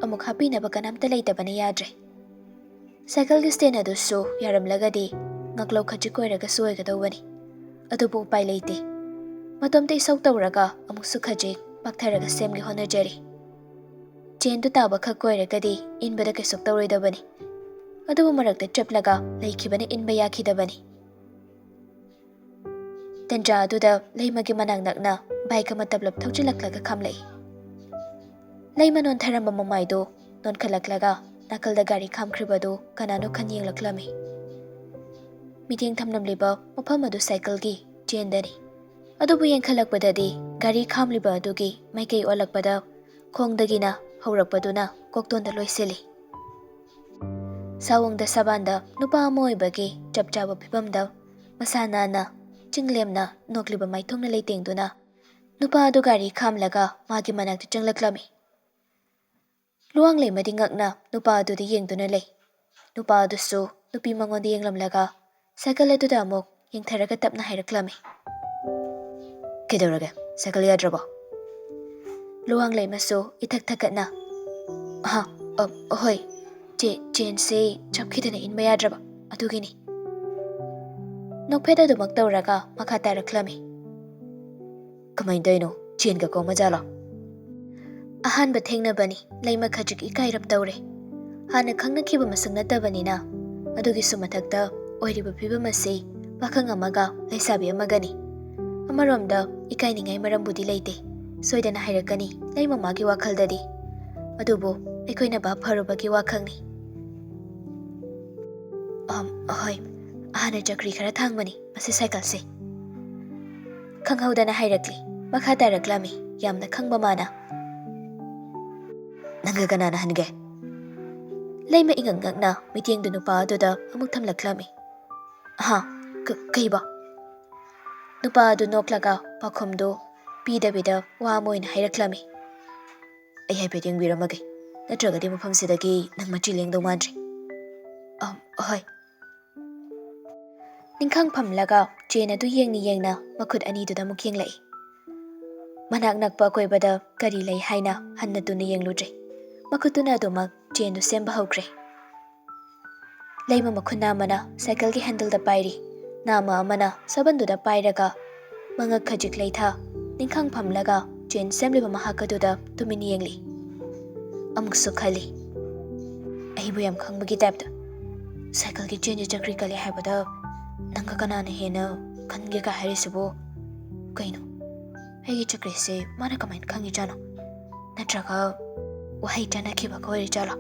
ꯑꯃꯨꯛ ꯍꯥꯞꯄꯤꯅꯕ ꯀꯅꯥꯝꯇ ꯂꯩꯇꯕꯅ ꯌꯥꯗ꯭ꯔꯦ꯫ ꯁꯥꯏꯀꯜꯒꯤ ꯁ꯭ꯇꯦꯟ ꯑꯗꯨꯁꯨ ꯌꯥꯔꯝꯂꯒꯗꯤ ꯉꯛꯂꯧ ꯈꯖꯤꯛ ꯑꯣꯏꯔꯒꯁꯨ ꯑꯣꯏꯒꯗꯧꯕꯅꯤ꯫ ꯑꯗꯨꯕꯨ ꯎꯄꯥꯏ ꯂꯩꯇꯦ꯫ ꯃꯇꯣꯝꯇ ꯏꯁꯧ ꯇꯧꯔꯒ ꯑꯃꯨꯛꯁꯨ ꯈꯖꯤꯛ ꯄꯥꯛꯊꯔꯒ ꯁꯦꯝꯒꯦ ꯍꯣꯠꯅꯖꯔꯤ꯫ ꯆꯦꯟꯗꯨ ꯇꯥꯕ ꯈꯛ ꯑꯣꯏꯔꯒꯗꯤ ꯏꯟꯕꯗ ꯀꯩꯁꯨ ꯇꯧꯔꯣꯏꯗꯕꯅꯤ꯫ ꯑꯗꯨꯕꯨ ꯃꯔꯛꯇ ꯆꯞꯂꯒ ꯂꯩꯈꯤꯕꯅ ꯏꯟꯕ ꯌꯥꯈꯤꯗꯕꯅꯤ꯫ ꯇꯟꯖꯥ ꯑꯗꯨꯗ ꯂꯩꯃꯒꯤ ꯃꯅꯥꯛ ꯅꯛꯅ ꯕꯥꯏꯛ ꯑꯃ ꯇꯞꯂꯞ ꯊꯧꯖꯤꯜꯂꯛꯂꯒ ꯈꯥꯝꯂꯛꯏ꯫ ꯂꯩꯃ ꯅꯣꯟꯊꯔꯝꯕ ꯃꯃꯥꯏꯗꯨ ꯅꯣꯟꯈꯠꯂꯛꯂꯒ ꯅꯥꯀꯜꯗ ꯒꯥꯔꯤ ꯈꯥꯝꯈ꯭ꯔꯤꯕꯗꯨ ꯀꯅꯥꯅꯣ ꯈꯟ ꯌꯦꯡꯂꯛꯂꯝꯃꯤ꯫ ꯃꯤꯠꯌꯦꯡ ꯊꯝꯂꯝꯂꯤꯕ ꯃꯐꯝ ꯑꯗꯨ ꯁꯥꯏꯀꯜꯒꯤ ꯆꯦꯟꯗꯅꯤ꯫ ꯑꯗꯨꯕꯨ ꯌꯦꯡꯈꯠꯂꯛꯄꯗꯗꯤ ꯒꯥꯔꯤ ꯈꯥꯝꯂꯤꯕ ꯑꯗꯨꯒꯤ ꯃꯥꯏꯀꯩ ꯑꯣꯜꯂꯛꯄꯗ ꯈꯣꯡꯗꯒꯤꯅ ꯍꯧꯔꯛꯄꯗꯨꯅ ꯀꯣꯛꯇꯣꯟꯗ ꯂꯣꯏꯁꯤꯜꯂꯤ꯫ ꯁꯥꯋꯣꯡꯗ ꯁꯕꯥꯟꯗ ꯅꯨꯄꯥ ꯑꯃ ꯑꯣꯏꯕꯒꯤ ꯆꯞ ꯆꯥꯕ ꯐꯤꯕꯝꯗ ꯃꯁꯥ ꯅꯥꯟꯅ ꯆꯤꯡꯂꯦꯝꯅ ꯅꯣꯛꯂꯤꯕ ꯃꯥꯏꯊꯣꯡꯅ ꯂꯩꯇꯦꯡꯗꯨꯅ ꯅꯨꯄꯥ ꯑꯗꯨ ꯒꯥꯔꯤ ꯈꯥꯝꯂꯒ ꯃꯥꯒꯤ ꯃꯅꯥꯛꯇ ꯆꯪꯂꯛꯂꯝꯃꯤ꯫ ꯂꯨꯋꯥꯡꯂꯩꯃꯗꯤ ꯉꯛꯅ ꯅꯨꯄꯥ ꯑꯗꯨꯗ ꯌꯦꯡꯗꯨꯅ ꯂꯩ꯫ ꯅꯨꯄꯥ ꯑꯗꯨꯁꯨ ꯅꯨꯄꯤ ꯃꯉꯣꯟꯗ ꯌꯦꯡꯂꯝꯂꯒ ꯁꯥꯏꯀꯜ ꯑꯗꯨꯗ ꯑꯃꯨꯛ ꯌꯦꯡꯊꯔꯒ ꯇꯞꯅ ꯍꯥꯏꯔꯛꯂꯝꯃꯤ꯫ "ꯀꯩꯗꯧꯔꯒꯦ? ꯁꯥꯏꯀꯜ ꯌꯥꯗ꯭ꯔꯕꯣ?" ꯂꯨꯋꯥꯡꯂꯩꯃꯁꯨ ꯏꯊꯛ ꯊꯛꯀꯠꯅ, "ꯑꯍ, ꯑ, ꯍꯣꯏ, ꯆꯦ-, ꯆꯦꯟꯁꯦ ꯆꯞꯈꯤꯗꯅ ꯏꯟꯕ ꯌꯥꯗ꯭ꯔꯕ, ꯑꯗꯨꯒꯤꯅꯤ꯫" ꯅꯣꯛꯐꯦꯠ ꯑꯗꯨꯃꯛ ꯇꯧꯔꯒ ꯃꯈꯥ ꯇꯥꯔꯛꯂꯝꯃꯤ꯫ "ꯀꯃꯥꯏꯅ ꯇꯧꯔꯤꯅꯣ? ꯆꯦꯟꯒ ꯀꯣꯝꯃꯖꯥꯠꯂꯣ?" ꯑꯍꯥꯟꯕ ꯊꯦꯡꯅꯕꯅꯤ, ꯂꯩꯃ ꯈꯖꯤꯛ ꯏꯀꯥꯏꯔꯞ ꯇꯧꯔꯦ꯫ ꯍꯥꯟꯅ ꯈꯪꯅꯈꯤꯕ ꯃꯁꯛ ꯅꯠꯇꯕꯅꯤꯅ꯫ ꯑꯗꯨꯒꯤꯁꯨ ꯃꯊꯛꯇ ꯑꯣꯏꯔꯤꯕ ꯐꯤꯕꯝ ꯑꯁꯤ ꯄꯥꯈꯪ ꯑꯃꯒ ꯂꯩꯁꯥꯕꯤ ꯑꯃꯒꯅꯤ꯫ ꯑꯃꯔꯣꯝꯗ ꯏꯀꯥꯏꯅꯤꯡꯉꯥꯏ ꯃꯔꯝꯕꯨꯗꯤ ꯂꯩꯇꯦ, ꯁꯣꯏꯗꯅ ꯍꯥꯏꯔꯛꯀꯅꯤ ꯂꯩꯃ ꯃꯥꯒꯤ ꯋꯥꯈꯜꯗꯗꯤ꯫ ꯑꯗꯨꯕꯨ ꯑꯩꯈꯣꯏꯅ ꯚꯥꯞ ꯐꯔꯨꯕꯒꯤ ꯋꯥꯈꯛꯅꯤ꯫ "ꯑꯝ, ꯍꯣꯏ, ꯍꯥꯟꯅ ꯆꯀ꯭ꯔꯤ ꯈꯔ ꯊꯥꯡꯕꯅꯤ ꯃꯁꯤ ꯁꯥꯏꯀꯜꯁꯦ꯫" ꯈꯪꯍꯧꯗꯅ ꯍꯥꯏꯔꯛꯂꯤ꯫ ꯃꯈꯥ ꯇꯥꯔꯛꯂꯝꯃꯤ, ꯌꯥꯝꯅ ꯈꯪꯕ ꯃꯥꯅ꯫ "ꯅꯪꯒ ꯀꯅꯥꯅ ꯍꯟꯒꯦ?" ꯂꯩꯃ ꯏꯉꯛ ꯉꯛꯅ ꯃꯤꯠꯌꯦꯡꯗꯨ ꯅꯨꯄꯥ ꯑꯗꯨꯗ ꯑꯃꯨꯛ ꯊꯝꯂꯛꯂꯝꯃꯤ꯫ "ꯍꯥ? ꯀ-, ꯀꯩꯕ?" ꯅꯨꯄꯥ ꯑꯗꯨ ꯅꯣꯛꯂꯒ ꯄꯥꯎꯈꯨꯝꯗꯨ ꯄꯤꯗꯕꯤꯗ ꯋꯥ ꯑꯃ ꯑꯣꯏꯅ ꯍꯥꯏꯔꯛꯂꯝꯃꯤ꯫ "ꯑꯩ ꯍꯥꯏꯐꯦꯠ ꯌꯦꯡꯕꯤꯔꯝꯃꯒꯦ, ꯅꯠꯇ꯭ꯔꯒꯗꯤ ꯃꯐꯝꯁꯤꯗꯒꯤ ꯅꯪ ꯃꯆꯤ ꯂꯦꯡꯗꯧ ꯃꯥꯟꯗ꯭ꯔꯦ꯫" "ꯑ, ꯍꯣꯏ꯫" ꯅꯤꯡꯈꯥꯡ ꯐꯝꯂꯒ ꯆꯦꯟ ꯑꯗꯨ ꯌꯦꯡꯅ ꯌꯦꯡꯅ ꯃꯈꯨꯠ ꯑꯅꯤꯗꯨꯗ ꯑꯃꯨꯛ ꯌꯦꯡꯂꯛꯏ꯫ ꯃꯅꯥꯛ ꯅꯛꯄ ꯑꯀꯣꯏꯕꯗ ꯀꯔꯤ ꯂꯩ ꯍꯥꯏꯅ ꯍꯟꯅ ꯇꯨꯅ ꯌꯦꯡꯂꯨꯗ꯭ꯔꯦ꯫ ꯃꯈꯨꯠꯇꯨꯅ ꯑꯗꯨꯃꯛ ꯆꯦꯟꯗꯨ ꯁꯦꯝꯕ ꯍꯧꯈ꯭ꯔꯦ꯫ ꯂꯩꯃ ꯃꯈꯨꯠ ꯅꯥꯝꯃꯅ ꯁꯥꯏꯀꯜꯒꯤ ꯍꯦꯟꯗꯜꯗ ꯄꯥꯏꯔꯤ, ꯅꯥꯝꯃ ꯑꯃꯅ ꯁꯥꯕꯟꯗꯨꯗ ꯄꯥꯏꯔꯒ ꯃꯉꯛ ꯈꯖꯤꯛ ꯂꯩꯊ, ꯅꯤꯡꯈꯥꯡ ꯐꯝꯂꯒ ꯆꯦꯟ ꯁꯦꯝꯂꯤꯕ ꯃꯍꯥꯛ ꯑꯗꯨꯗ ꯇꯨꯃꯤꯟ ꯌꯦꯡꯂꯤ꯫ ꯑꯃꯨꯛꯁꯨ ꯈꯜꯂꯤ, ꯑꯩꯕꯨ ꯌꯥꯝ ꯈꯪꯕꯒꯤ ꯇꯥꯏꯞꯇ꯫ "ꯁꯥꯏꯀꯜꯒꯤ ꯆꯦꯟꯁꯦ ꯆꯀ꯭ꯔꯤ ꯀꯜꯂꯦ ꯍꯥꯏꯕꯗ ꯅꯪꯒ ꯀꯅꯥꯅ ꯍꯦꯟꯅ ꯀꯟꯒꯦ ꯀꯥꯏ ꯍꯥꯏꯔꯤꯁꯤꯕꯨ? ꯀꯩꯅꯣ? ꯑꯩꯒꯤ ꯆꯀ꯭ꯔꯤꯁꯦ ꯃꯥꯅ ꯀꯃꯥꯏꯅ ꯈꯪꯉꯤꯖꯥꯠꯅꯣ? ꯅꯠꯇ꯭ꯔꯒ ꯋꯥꯍꯩ ꯆꯥꯟꯅꯈꯤꯕꯒ ꯑꯣꯏꯔꯤꯖꯥꯠꯂꯣ?"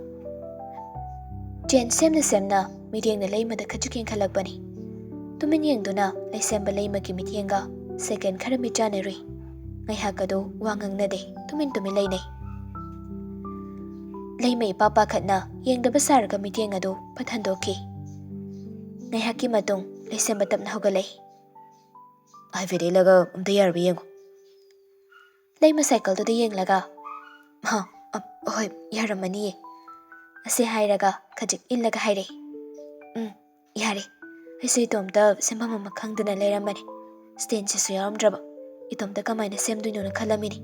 ꯆꯦꯟ ꯁꯦꯝꯅ ꯁꯦꯝꯅ ꯃꯤꯠꯌꯦꯡꯅ ꯂꯩꯃꯗ ꯈꯖꯤꯛ ꯌꯦꯡꯈꯠꯂꯛꯄꯅꯤ꯫ ꯇꯨꯃꯤꯟ ꯌꯦꯡꯗꯨꯅ ꯂꯩꯁꯦꯝꯕ ꯂꯩꯃꯒꯤ ꯃꯤꯠꯌꯦꯡꯒ ꯁꯦꯀꯦꯟ ꯈꯔ ꯃꯤꯠ ꯆꯥꯟꯅꯔꯨꯏ꯫ ꯉꯥꯏꯍꯥꯛ ꯑꯗꯨ ꯋꯥ ꯉꯥꯡꯅꯗꯦ, ꯇꯨꯃꯤꯟ ꯇꯨꯃꯤꯟ ꯂꯩꯅꯩ꯫ ꯂꯩꯃ ꯏꯄꯥ ꯄꯥꯈꯠꯅ ꯌꯦꯡꯗꯕ ꯁꯥꯔꯒ ꯃꯤꯠꯌꯦꯡ ꯑꯗꯨ ꯐꯠ ꯍꯟꯗꯣꯛꯈꯤ꯫ ꯉꯥꯏꯍꯥꯛꯀꯤ ꯃꯇꯨꯡ ꯂꯩꯁꯦꯝꯕ ꯇꯞꯅ ꯍꯧꯒꯠꯂꯛꯏ꯫ "ꯍꯥꯏꯐꯦꯠ ꯏꯜꯂꯒ ꯑꯝꯇ ꯌꯥꯔꯕ ꯌꯦꯡꯉꯨ꯫" ꯂꯩꯃ ꯁꯥꯏꯀꯜꯗꯨꯗ ꯌꯦꯡꯂꯒ, "ꯍꯥ, ꯑ, ꯍꯣꯏ, ꯌꯥꯔꯝꯃꯅꯤꯌꯦ," ꯑꯁꯤ ꯍꯥꯏꯔꯒ ꯈꯖꯤꯛ ꯏꯜꯂꯒ ꯍꯥꯏꯔꯛꯏ꯫ "ꯎꯝ, ꯌꯥꯔꯦ꯫ ꯑꯩꯁꯨ ꯏꯇꯣꯝꯇ ꯁꯦꯝꯐꯝ ꯑꯃ ꯈꯪꯗꯅ ꯂꯩꯔꯝꯕꯅꯦ꯫ ꯁ꯭ꯇꯦꯟꯁꯤꯁꯨ ꯌꯥꯎꯔꯝꯗ꯭ꯔꯕ꯫ ꯏꯇꯣꯝꯇ ꯀꯃꯥꯏꯅ ꯁꯦꯝꯗꯣꯏꯅꯣꯅ ꯈꯜꯂꯝꯃꯤꯅꯤ꯫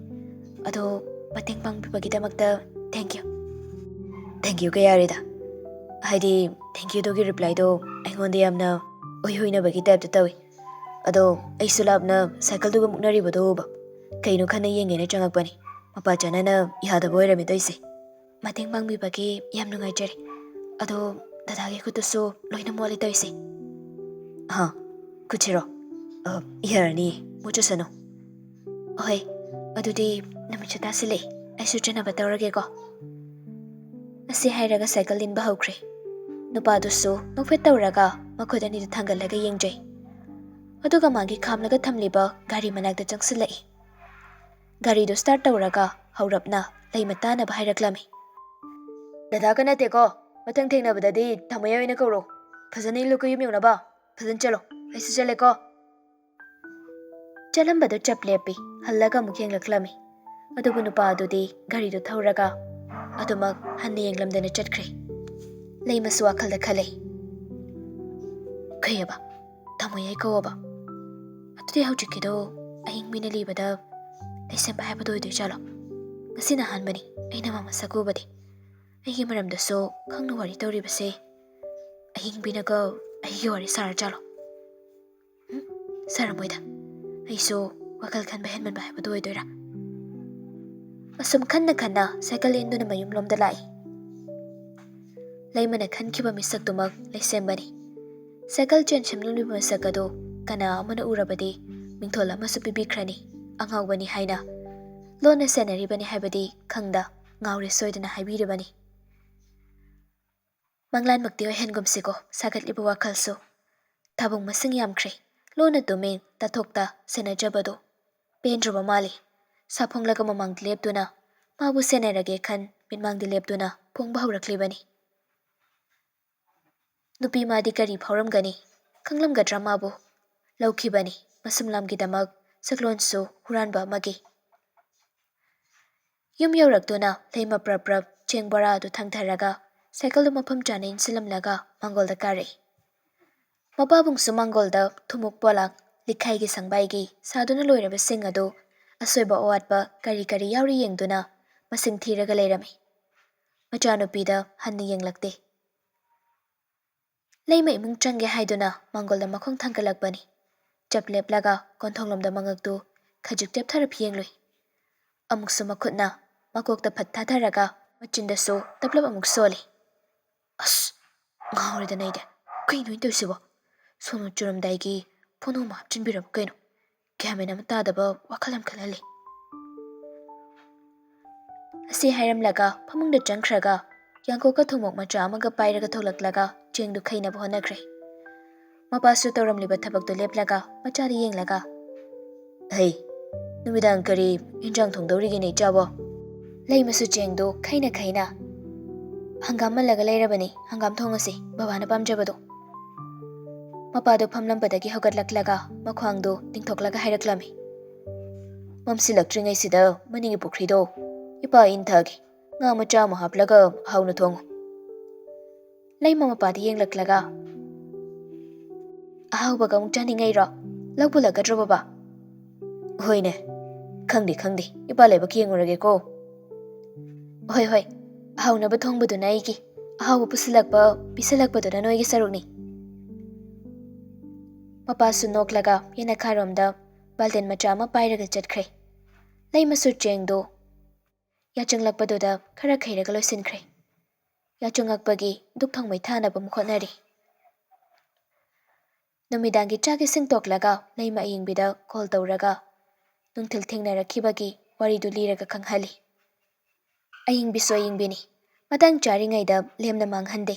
ꯑꯗꯣ ꯃꯇꯦꯡ ꯄꯥꯡꯕꯤꯕꯒꯤꯗꯃꯛꯇ thank you꯫" "Thank you ꯀꯌꯥ ꯌꯥꯔꯦꯗ꯫ ꯍꯥꯏꯗꯤ, thank youꯗꯨꯒꯤ replyꯗꯣ ꯑꯩꯉꯣꯟꯗ ꯌꯥꯝꯅ ꯎꯏ ꯍꯨꯏꯅꯕꯒꯤ ꯇꯥꯏꯞꯇ ꯇꯧꯏ꯫ ꯑꯗꯣ ꯑꯩꯁꯨ ꯂꯥꯞꯅ ꯁꯥꯏꯀꯜꯗꯨꯒ ꯃꯨꯛꯅꯔꯤꯕꯗꯣ ꯎꯕ꯫ ꯀꯩꯅꯣ ꯈꯟꯅ ꯌꯦꯡꯒꯦꯅ ꯆꯪꯉꯛꯄꯅꯤ꯫ ꯃꯄꯥ ꯆꯥꯅꯅ ꯌꯥꯗꯕ ꯑꯣꯏꯔꯝꯃꯦ ꯇꯧꯏꯁꯦ꯫ ꯃꯇꯦꯡ ꯄꯥꯡꯕꯤꯕꯒꯤ ꯌꯥꯝ ꯅꯨꯡꯉꯥꯏꯖꯔꯦ꯫ ꯑꯗꯣ ꯗꯗꯥꯒꯤ ꯈꯨꯠꯇꯨꯁꯨ ꯂꯣꯏꯅ ꯃꯣꯠꯂꯦ ꯇꯧꯏꯁꯦ꯫" "ꯍꯥ, ꯈꯨꯠꯁꯤꯔꯣ? ꯑ, ꯌꯥꯔꯅꯤ, ꯃꯣꯠꯆꯁꯅꯨ꯫" "ꯍꯣꯏ, ꯑꯗꯨꯗꯤ ꯅꯨꯃꯤꯠꯁꯨ ꯇꯥꯁꯤꯜꯂꯛꯑꯦ, ꯑꯩꯁꯨ ꯆꯠꯅꯕ ꯇꯧꯔꯒꯦꯀꯣ꯫" ꯑꯁꯤ ꯍꯥꯏꯔꯒ ꯁꯥꯏꯀꯜ ꯏꯟꯕ ꯍꯧꯈ꯭ꯔꯦ꯫ ꯅꯨꯄꯥꯗꯨꯁꯨ ꯅꯣꯛꯐꯦꯠ ꯇꯧꯔꯒ ꯃꯈꯨꯠ ꯑꯅꯤꯗꯨ ꯊꯥꯡꯒꯠꯂꯒ ꯌꯦꯡꯖꯩ꯫ ꯑꯗꯨꯒ ꯃꯥꯒꯤ ꯈꯥꯝꯂꯒ ꯊꯝꯂꯤꯕ ꯒꯥꯔꯤ ꯃꯅꯥꯛꯇ ꯆꯪꯁꯤꯜꯂꯛꯏ꯫ ꯒꯥꯔꯤꯗꯨ start ꯇꯧꯔꯒ ꯍꯧꯔꯞꯅ ꯂꯩꯃ ꯇꯥꯅꯕ ꯍꯥꯏꯔꯛꯂꯝꯃꯤ꯫ ꯗꯗꯥꯒ ꯅꯠꯇꯦꯀꯣ, ꯃꯊꯪ ꯊꯦꯡꯅꯕꯗꯗꯤ ꯇꯥꯃꯣ ꯌꯥꯏ ꯑꯣꯏꯅ ꯀꯧꯔꯣ꯫ ꯐꯖꯅ ꯏꯜꯂꯨꯀꯣ ꯌꯨꯝ ꯌꯧꯅꯕ꯫ ꯐꯖꯅ ꯆꯠꯂꯣ, ꯑꯩꯁꯨ ꯆꯠꯂꯦꯀꯣ꯫ ꯆꯠꯂꯝꯕꯗꯨ ꯆꯞ ꯂꯦꯞꯄꯤ꯫ ꯍꯜꯂꯒ ꯑꯃꯨꯛ ꯌꯦꯡꯂꯛꯂꯝꯃꯤ꯫ ꯑꯗꯨꯕꯨ ꯅꯨꯄꯥ ꯑꯗꯨꯗꯤ ꯒꯥꯔꯤꯗꯨ ꯊꯧꯔꯒ ꯑꯗꯨꯃꯛ ꯍꯟꯅ ꯌꯦꯡꯂꯝꯗꯅ ꯆꯠꯈ꯭ꯔꯦ꯫ ꯂꯩꯃꯁꯨ ꯋꯥꯈꯜꯗ ꯈꯜꯂꯦ, "ꯀꯩꯑꯕ? ꯇꯥꯃꯣ ꯌꯥꯏ ꯀꯧꯑꯕ? ꯑꯗꯨꯗꯤ ꯍꯧꯖꯤꯛꯀꯤꯗꯣ ꯑꯍꯤꯡꯕꯤꯅ ꯂꯤꯕꯗ ꯂꯩꯁꯦꯝꯕ ꯍꯥꯏꯕꯗꯣ ꯑꯣꯏꯗꯣꯏ ꯖꯥꯠꯂꯣ? ꯉꯁꯤꯅ ꯑꯍꯥꯟꯕꯅꯤ ꯑꯩꯅ ꯃꯥ ꯃꯁꯛ ꯎꯕꯗꯤ꯫ ꯑꯩꯒꯤ ꯃꯔꯝꯗꯁꯨ ꯈꯪꯅ ꯋꯥꯔꯤ ꯇꯧꯔꯤꯕꯁꯦ ꯑꯍꯤꯡꯕꯤꯅꯒ ꯑꯩꯒꯤ ꯋꯥꯔꯤ ꯁꯥꯔ ꯖꯥꯠꯂꯣ? ꯎꯝ, ꯁꯥꯔꯝꯃꯣꯏꯗ꯫ ꯑꯩꯁꯨ ꯋꯥꯈꯜ ꯈꯟꯕ ꯍꯦꯟꯃꯟꯕ ꯍꯥꯏꯕꯗꯨ ꯑꯣꯏꯗꯣꯏꯔꯥ?" ꯑꯁꯨꯝ ꯈꯟꯅ ꯈꯟꯅ ꯁꯥꯏꯀꯜ ꯏꯟꯗꯨꯅ ꯃꯌꯨꯝꯂꯣꯝꯗ ꯂꯥꯛꯏ꯫ ꯂꯩꯃꯅ ꯈꯟꯈꯤꯕ ꯃꯤꯁꯛꯇꯨꯃꯛ ꯂꯩꯁꯦꯝꯕꯅꯤ꯫ ꯁꯥꯏꯀꯜ ꯆꯦꯟ ꯁꯦꯝꯂꯝꯂꯤꯕ ꯃꯁꯛ ꯑꯗꯨ ꯀꯅꯥ ꯑꯃꯅ ꯎꯔꯕꯗꯤ ꯃꯤꯡꯊꯣꯜ ꯑꯃꯁꯨ ꯄꯤꯕꯤꯈ꯭ꯔꯅꯤ, "ꯑꯉꯥꯎꯕꯅꯤ" ꯍꯥꯏꯅ꯫ ꯂꯣꯟꯅ ꯁꯦꯟꯅꯔꯤꯕꯅꯤ ꯍꯥꯏꯕꯗꯤ ꯈꯪꯗ ꯉꯥꯎꯔꯦ ꯁꯣꯏꯗꯅ ꯍꯥꯏꯕꯤꯔꯤꯕꯅꯤ꯫ ꯃꯪꯂꯥꯟꯃꯛꯇꯤ ꯑꯣꯏꯍꯟꯒꯨꯝꯁꯤꯀꯣ ꯁꯥꯒꯠꯂꯤꯕ ꯋꯥꯈꯜꯁꯨ꯫ ꯊꯥꯕꯨꯡ ꯃꯁꯤꯡ ꯌꯥꯝꯈ꯭ꯔꯦ꯫ ꯂꯣꯟꯅ ꯇꯨꯃꯤꯟ ꯇꯥꯊꯣꯛꯇ ꯁꯦꯟꯅꯖꯕꯗꯨ ꯄꯦꯟꯗ꯭ꯔꯕ ꯃꯥꯜꯂꯤ꯫ ꯁꯥꯐꯣꯡꯂꯒ ꯃꯃꯥꯡꯗ ꯂꯦꯞꯇꯨꯅ ꯃꯥꯕꯨ ꯁꯦꯟꯅꯔꯒꯦ ꯈꯟ ꯃꯤꯠꯃꯥꯡꯗ ꯂꯦꯞꯇꯨꯅ ꯐꯣꯡꯕ ꯍꯧꯔꯛꯂꯤꯕꯅꯤ꯫ ꯅꯨꯄꯤ ꯃꯥꯗꯤ ꯀꯔꯤ ꯐꯥꯎꯔꯝꯒꯅꯤ? ꯈꯪꯂꯝꯒꯗ꯭ꯔꯥ ꯃꯥꯕꯨ? ꯂꯧꯈꯤꯕꯅꯤ ꯃꯁꯨꯝ ꯂꯥꯝꯒꯤꯗꯃꯛ ꯁꯛꯂꯣꯟꯁꯨ ꯍꯨꯔꯥꯟꯕ ꯑꯃꯒꯤ꯫ ꯌꯨꯝ ꯌꯧꯔꯛꯇꯨꯅ ꯂꯩꯃ ꯄ꯭ꯔꯞ ꯄ꯭ꯔꯞ ꯆꯦꯡ ꯕꯣꯔꯥ ꯑꯗꯨ ꯊꯥꯡꯊꯔꯒ ꯁꯥꯏꯀꯜꯗꯨ ꯃꯐꯝ ꯆꯥꯅ ꯏꯟꯁꯤꯜꯂꯝꯂꯒ ꯃꯥꯡꯒꯣꯜꯗ ꯀꯥꯔꯛꯏ꯫ ꯃꯄꯥꯕꯨꯡꯁꯨ ꯃꯥꯡꯒꯣꯜꯗ ꯊꯨꯝꯃꯣꯛ ꯄꯣꯂꯥꯡ, ꯂꯤꯈꯥꯏꯒꯤ ꯁꯪꯕꯥꯏꯒꯤ ꯁꯥꯗꯨꯅ ꯂꯣꯏꯔꯕꯁꯤꯡ ꯑꯗꯨ ꯑꯁꯣꯏꯕ ꯑꯋꯥꯠꯄ ꯀꯔꯤ ꯀꯔꯤ ꯌꯥꯎꯔꯤ ꯌꯦꯡꯗꯨꯅ ꯃꯁꯤꯡ ꯊꯤꯔꯒ ꯂꯩꯔꯝꯃꯤ꯫ ꯃꯆꯥꯅꯨꯄꯤꯗ ꯍꯟꯅ ꯌꯦꯡꯂꯛꯇꯦ꯫ ꯂꯩꯃ ꯏꯃꯨꯡ ꯆꯪꯒꯦ ꯍꯥꯏꯗꯨꯅ ꯃꯥꯡꯒꯣꯜꯗ ꯃꯈꯣꯡ ꯊꯥꯡꯒꯠꯂꯛꯄꯅꯤ꯫ ꯆꯞ ꯂꯦꯞꯂꯒ ꯀꯣꯟꯊꯣꯡꯂꯣꯝꯗ ꯃꯉꯛꯇꯨ ꯈꯖꯤꯛ ꯆꯦꯞꯊꯔ ꯐꯤꯌꯦꯡꯂꯨꯏ꯫ ꯑꯃꯨꯛꯁꯨ ꯃꯈꯨꯠꯅ ꯃꯀꯣꯛꯇ ꯐꯠ ꯊꯥꯊꯔꯒ ꯃꯆꯤꯟꯗꯁꯨ ꯇꯞꯂꯞ ꯑꯃꯨꯛ ꯁꯣꯜꯂꯤ꯫ "ꯑꯁ! ꯉꯥꯎꯔꯦꯗꯅ ꯑꯩꯗꯤ꯫ ꯀꯩꯅꯣ ꯑꯩꯅ ꯇꯧꯔꯤꯁꯤꯕꯣ? ꯁꯣꯅꯣ ꯆꯨꯔꯝꯗꯥꯏꯒꯤ ꯐꯣꯟ ꯑꯃ ꯍꯥꯞꯆꯤꯟꯕꯤꯔꯕ ꯀꯩꯅꯣ? ꯒ꯭ꯌꯥꯟ ꯃꯦꯟ ꯑꯃ ꯇꯥꯗꯕ ꯋꯥꯈꯜ ꯑꯃ ꯈꯜꯍꯜꯂꯤ꯫" ꯑꯁꯤ ꯍꯥꯏꯔꯝꯂꯒ ꯐꯃꯨꯡꯗ ꯆꯪꯈ꯭ꯔꯒ ꯌꯥꯡꯀꯣꯛꯀ ꯊꯨꯝꯃꯣꯛ ꯃꯆꯥ ꯑꯃꯒ ꯄꯥꯏꯔꯒ ꯊꯣꯛꯂꯛꯂꯒ ꯆꯦꯡꯗꯨ ꯈꯩꯅꯕ ꯍꯣꯠꯅꯈ꯭ꯔꯦ꯫ ꯃꯄꯥꯁꯨ ꯇꯧꯔꯝꯂꯤꯕ ꯊꯕꯛꯇꯨ ꯂꯦꯞꯂꯒ ꯃꯆꯥꯗ ꯌꯦꯡꯂꯒ, "ꯍꯩ, ꯅꯨꯃꯤꯗꯥꯡ ꯀꯔꯤ ꯏꯟꯖꯥꯡ ꯊꯣꯡꯗꯧꯔꯤꯒꯦꯅꯦ ꯏꯆꯥꯕꯣ?" ꯂꯩꯃꯁꯨ ꯆꯦꯡꯗꯨ ꯈꯩꯅ ꯈꯩꯅ, "ꯍꯪꯒꯥꯝ ꯃꯜꯂꯒ ꯂꯩꯔꯕꯅꯤ, ꯍꯪꯒꯥꯝ ꯊꯣꯡꯉꯁꯤ, ꯕꯕꯥꯅ ꯄꯥꯝꯖꯕꯗꯣ"꯫ ꯃꯄꯥꯗꯣ ꯐꯝꯂꯝꯕꯗꯒꯤ ꯍꯧꯒꯠꯂꯛꯂꯒ ꯃꯈ꯭ꯋꯥꯡꯗꯣ ꯇꯤꯡꯊꯣꯛꯂꯒ ꯍꯥꯏꯔꯛꯂꯝꯃꯤ꯫ "ꯃꯝꯁꯤꯜꯂꯛꯇ꯭ꯔꯤꯉꯩꯁꯤꯗ ꯃꯅꯤꯡꯒꯤ ꯄꯨꯈ꯭ꯔꯤꯗꯣ ꯏꯄꯥ ꯏꯟꯊꯒꯦ, ꯉꯥ ꯃꯆꯥ ꯑꯃ ꯍꯥꯞꯂꯒ ꯍꯥꯎꯅ ꯊꯣꯡꯉꯨ"꯫ ꯂꯩꯃ ꯃꯄꯥꯗ ꯌꯦꯡꯂꯛꯂꯒ, "ꯑꯍꯥꯎꯕꯒ ꯑꯃꯨꯛ ꯆꯥꯅꯤꯡꯉꯩꯔꯣ? ꯂꯧ ꯄꯨꯜꯂꯛꯀꯗ꯭ꯔꯣ ꯕꯕꯥ?" "ꯍꯣꯏꯅꯦ, ꯈꯪꯗꯦ ꯈꯪꯗꯦ, ꯏꯄꯥ ꯂꯥꯏꯕꯛ ꯌꯦꯡꯉꯨꯔꯒꯦꯀꯣ"꯫ "ꯍꯣꯏ ꯍꯣꯏ, ꯑꯍꯥꯎꯅꯕ ꯊꯣꯡꯕꯗꯨꯅ ꯑꯩꯒꯤ, ꯑꯍꯥꯎꯕ ꯄꯨꯁꯤꯜꯂꯛꯄ, ꯄꯤꯁꯤꯜꯂꯛꯄꯗꯨꯅ ꯅꯣꯏꯒꯤ ꯁꯔꯨꯛꯅꯤ"꯫ ꯃꯄꯥꯁꯨ ꯅꯣꯛꯂꯒ ꯌꯦꯅꯈꯥꯔꯣꯝꯗ ꯕꯥꯜꯇꯤꯟ ꯃꯆꯥ ꯑꯃ ꯄꯥꯏꯔꯒ ꯆꯠꯈ꯭ꯔꯦ꯫ ꯂꯩꯃꯁꯨ ꯆꯦꯡꯗꯣ ꯌꯥꯆꯪꯂꯛꯄꯗꯨꯗ ꯈꯔ ꯈꯩꯔꯒ ꯂꯣꯏꯁꯤꯟꯈ꯭ꯔꯦ꯫ ꯌꯥꯆꯪꯉꯛꯄꯒꯤ ꯙꯨꯛ ꯊꯥꯎꯃꯩ ꯊꯥꯅꯕ ꯑꯃꯨꯛ ꯍꯣꯠꯅꯔꯤ꯫ ꯅꯨꯃꯤꯗꯥꯡꯒꯤ ꯆꯥꯛ ꯏꯁꯤꯡ ꯇꯣꯛꯂꯒ ꯂꯩꯃ ꯑꯌꯤꯡꯕꯤꯗ ꯀꯣꯜ ꯇꯧꯔꯒ ꯅꯨꯡꯊꯤꯜ ꯊꯦꯡꯅꯔꯛꯈꯤꯕꯒꯤ ꯋꯥꯔꯤꯗꯨ ꯂꯤꯔꯒ ꯈꯪꯍꯜꯂꯤ꯫ ꯑꯌꯤꯡꯕꯤꯁꯨ ꯑꯌꯤꯡꯕꯤꯅꯤ꯫ ꯃꯇꯥꯡ ꯆꯥꯔꯤꯉꯩꯗ ꯂꯦꯝꯅ ꯃꯥꯡꯍꯟꯗꯦ꯫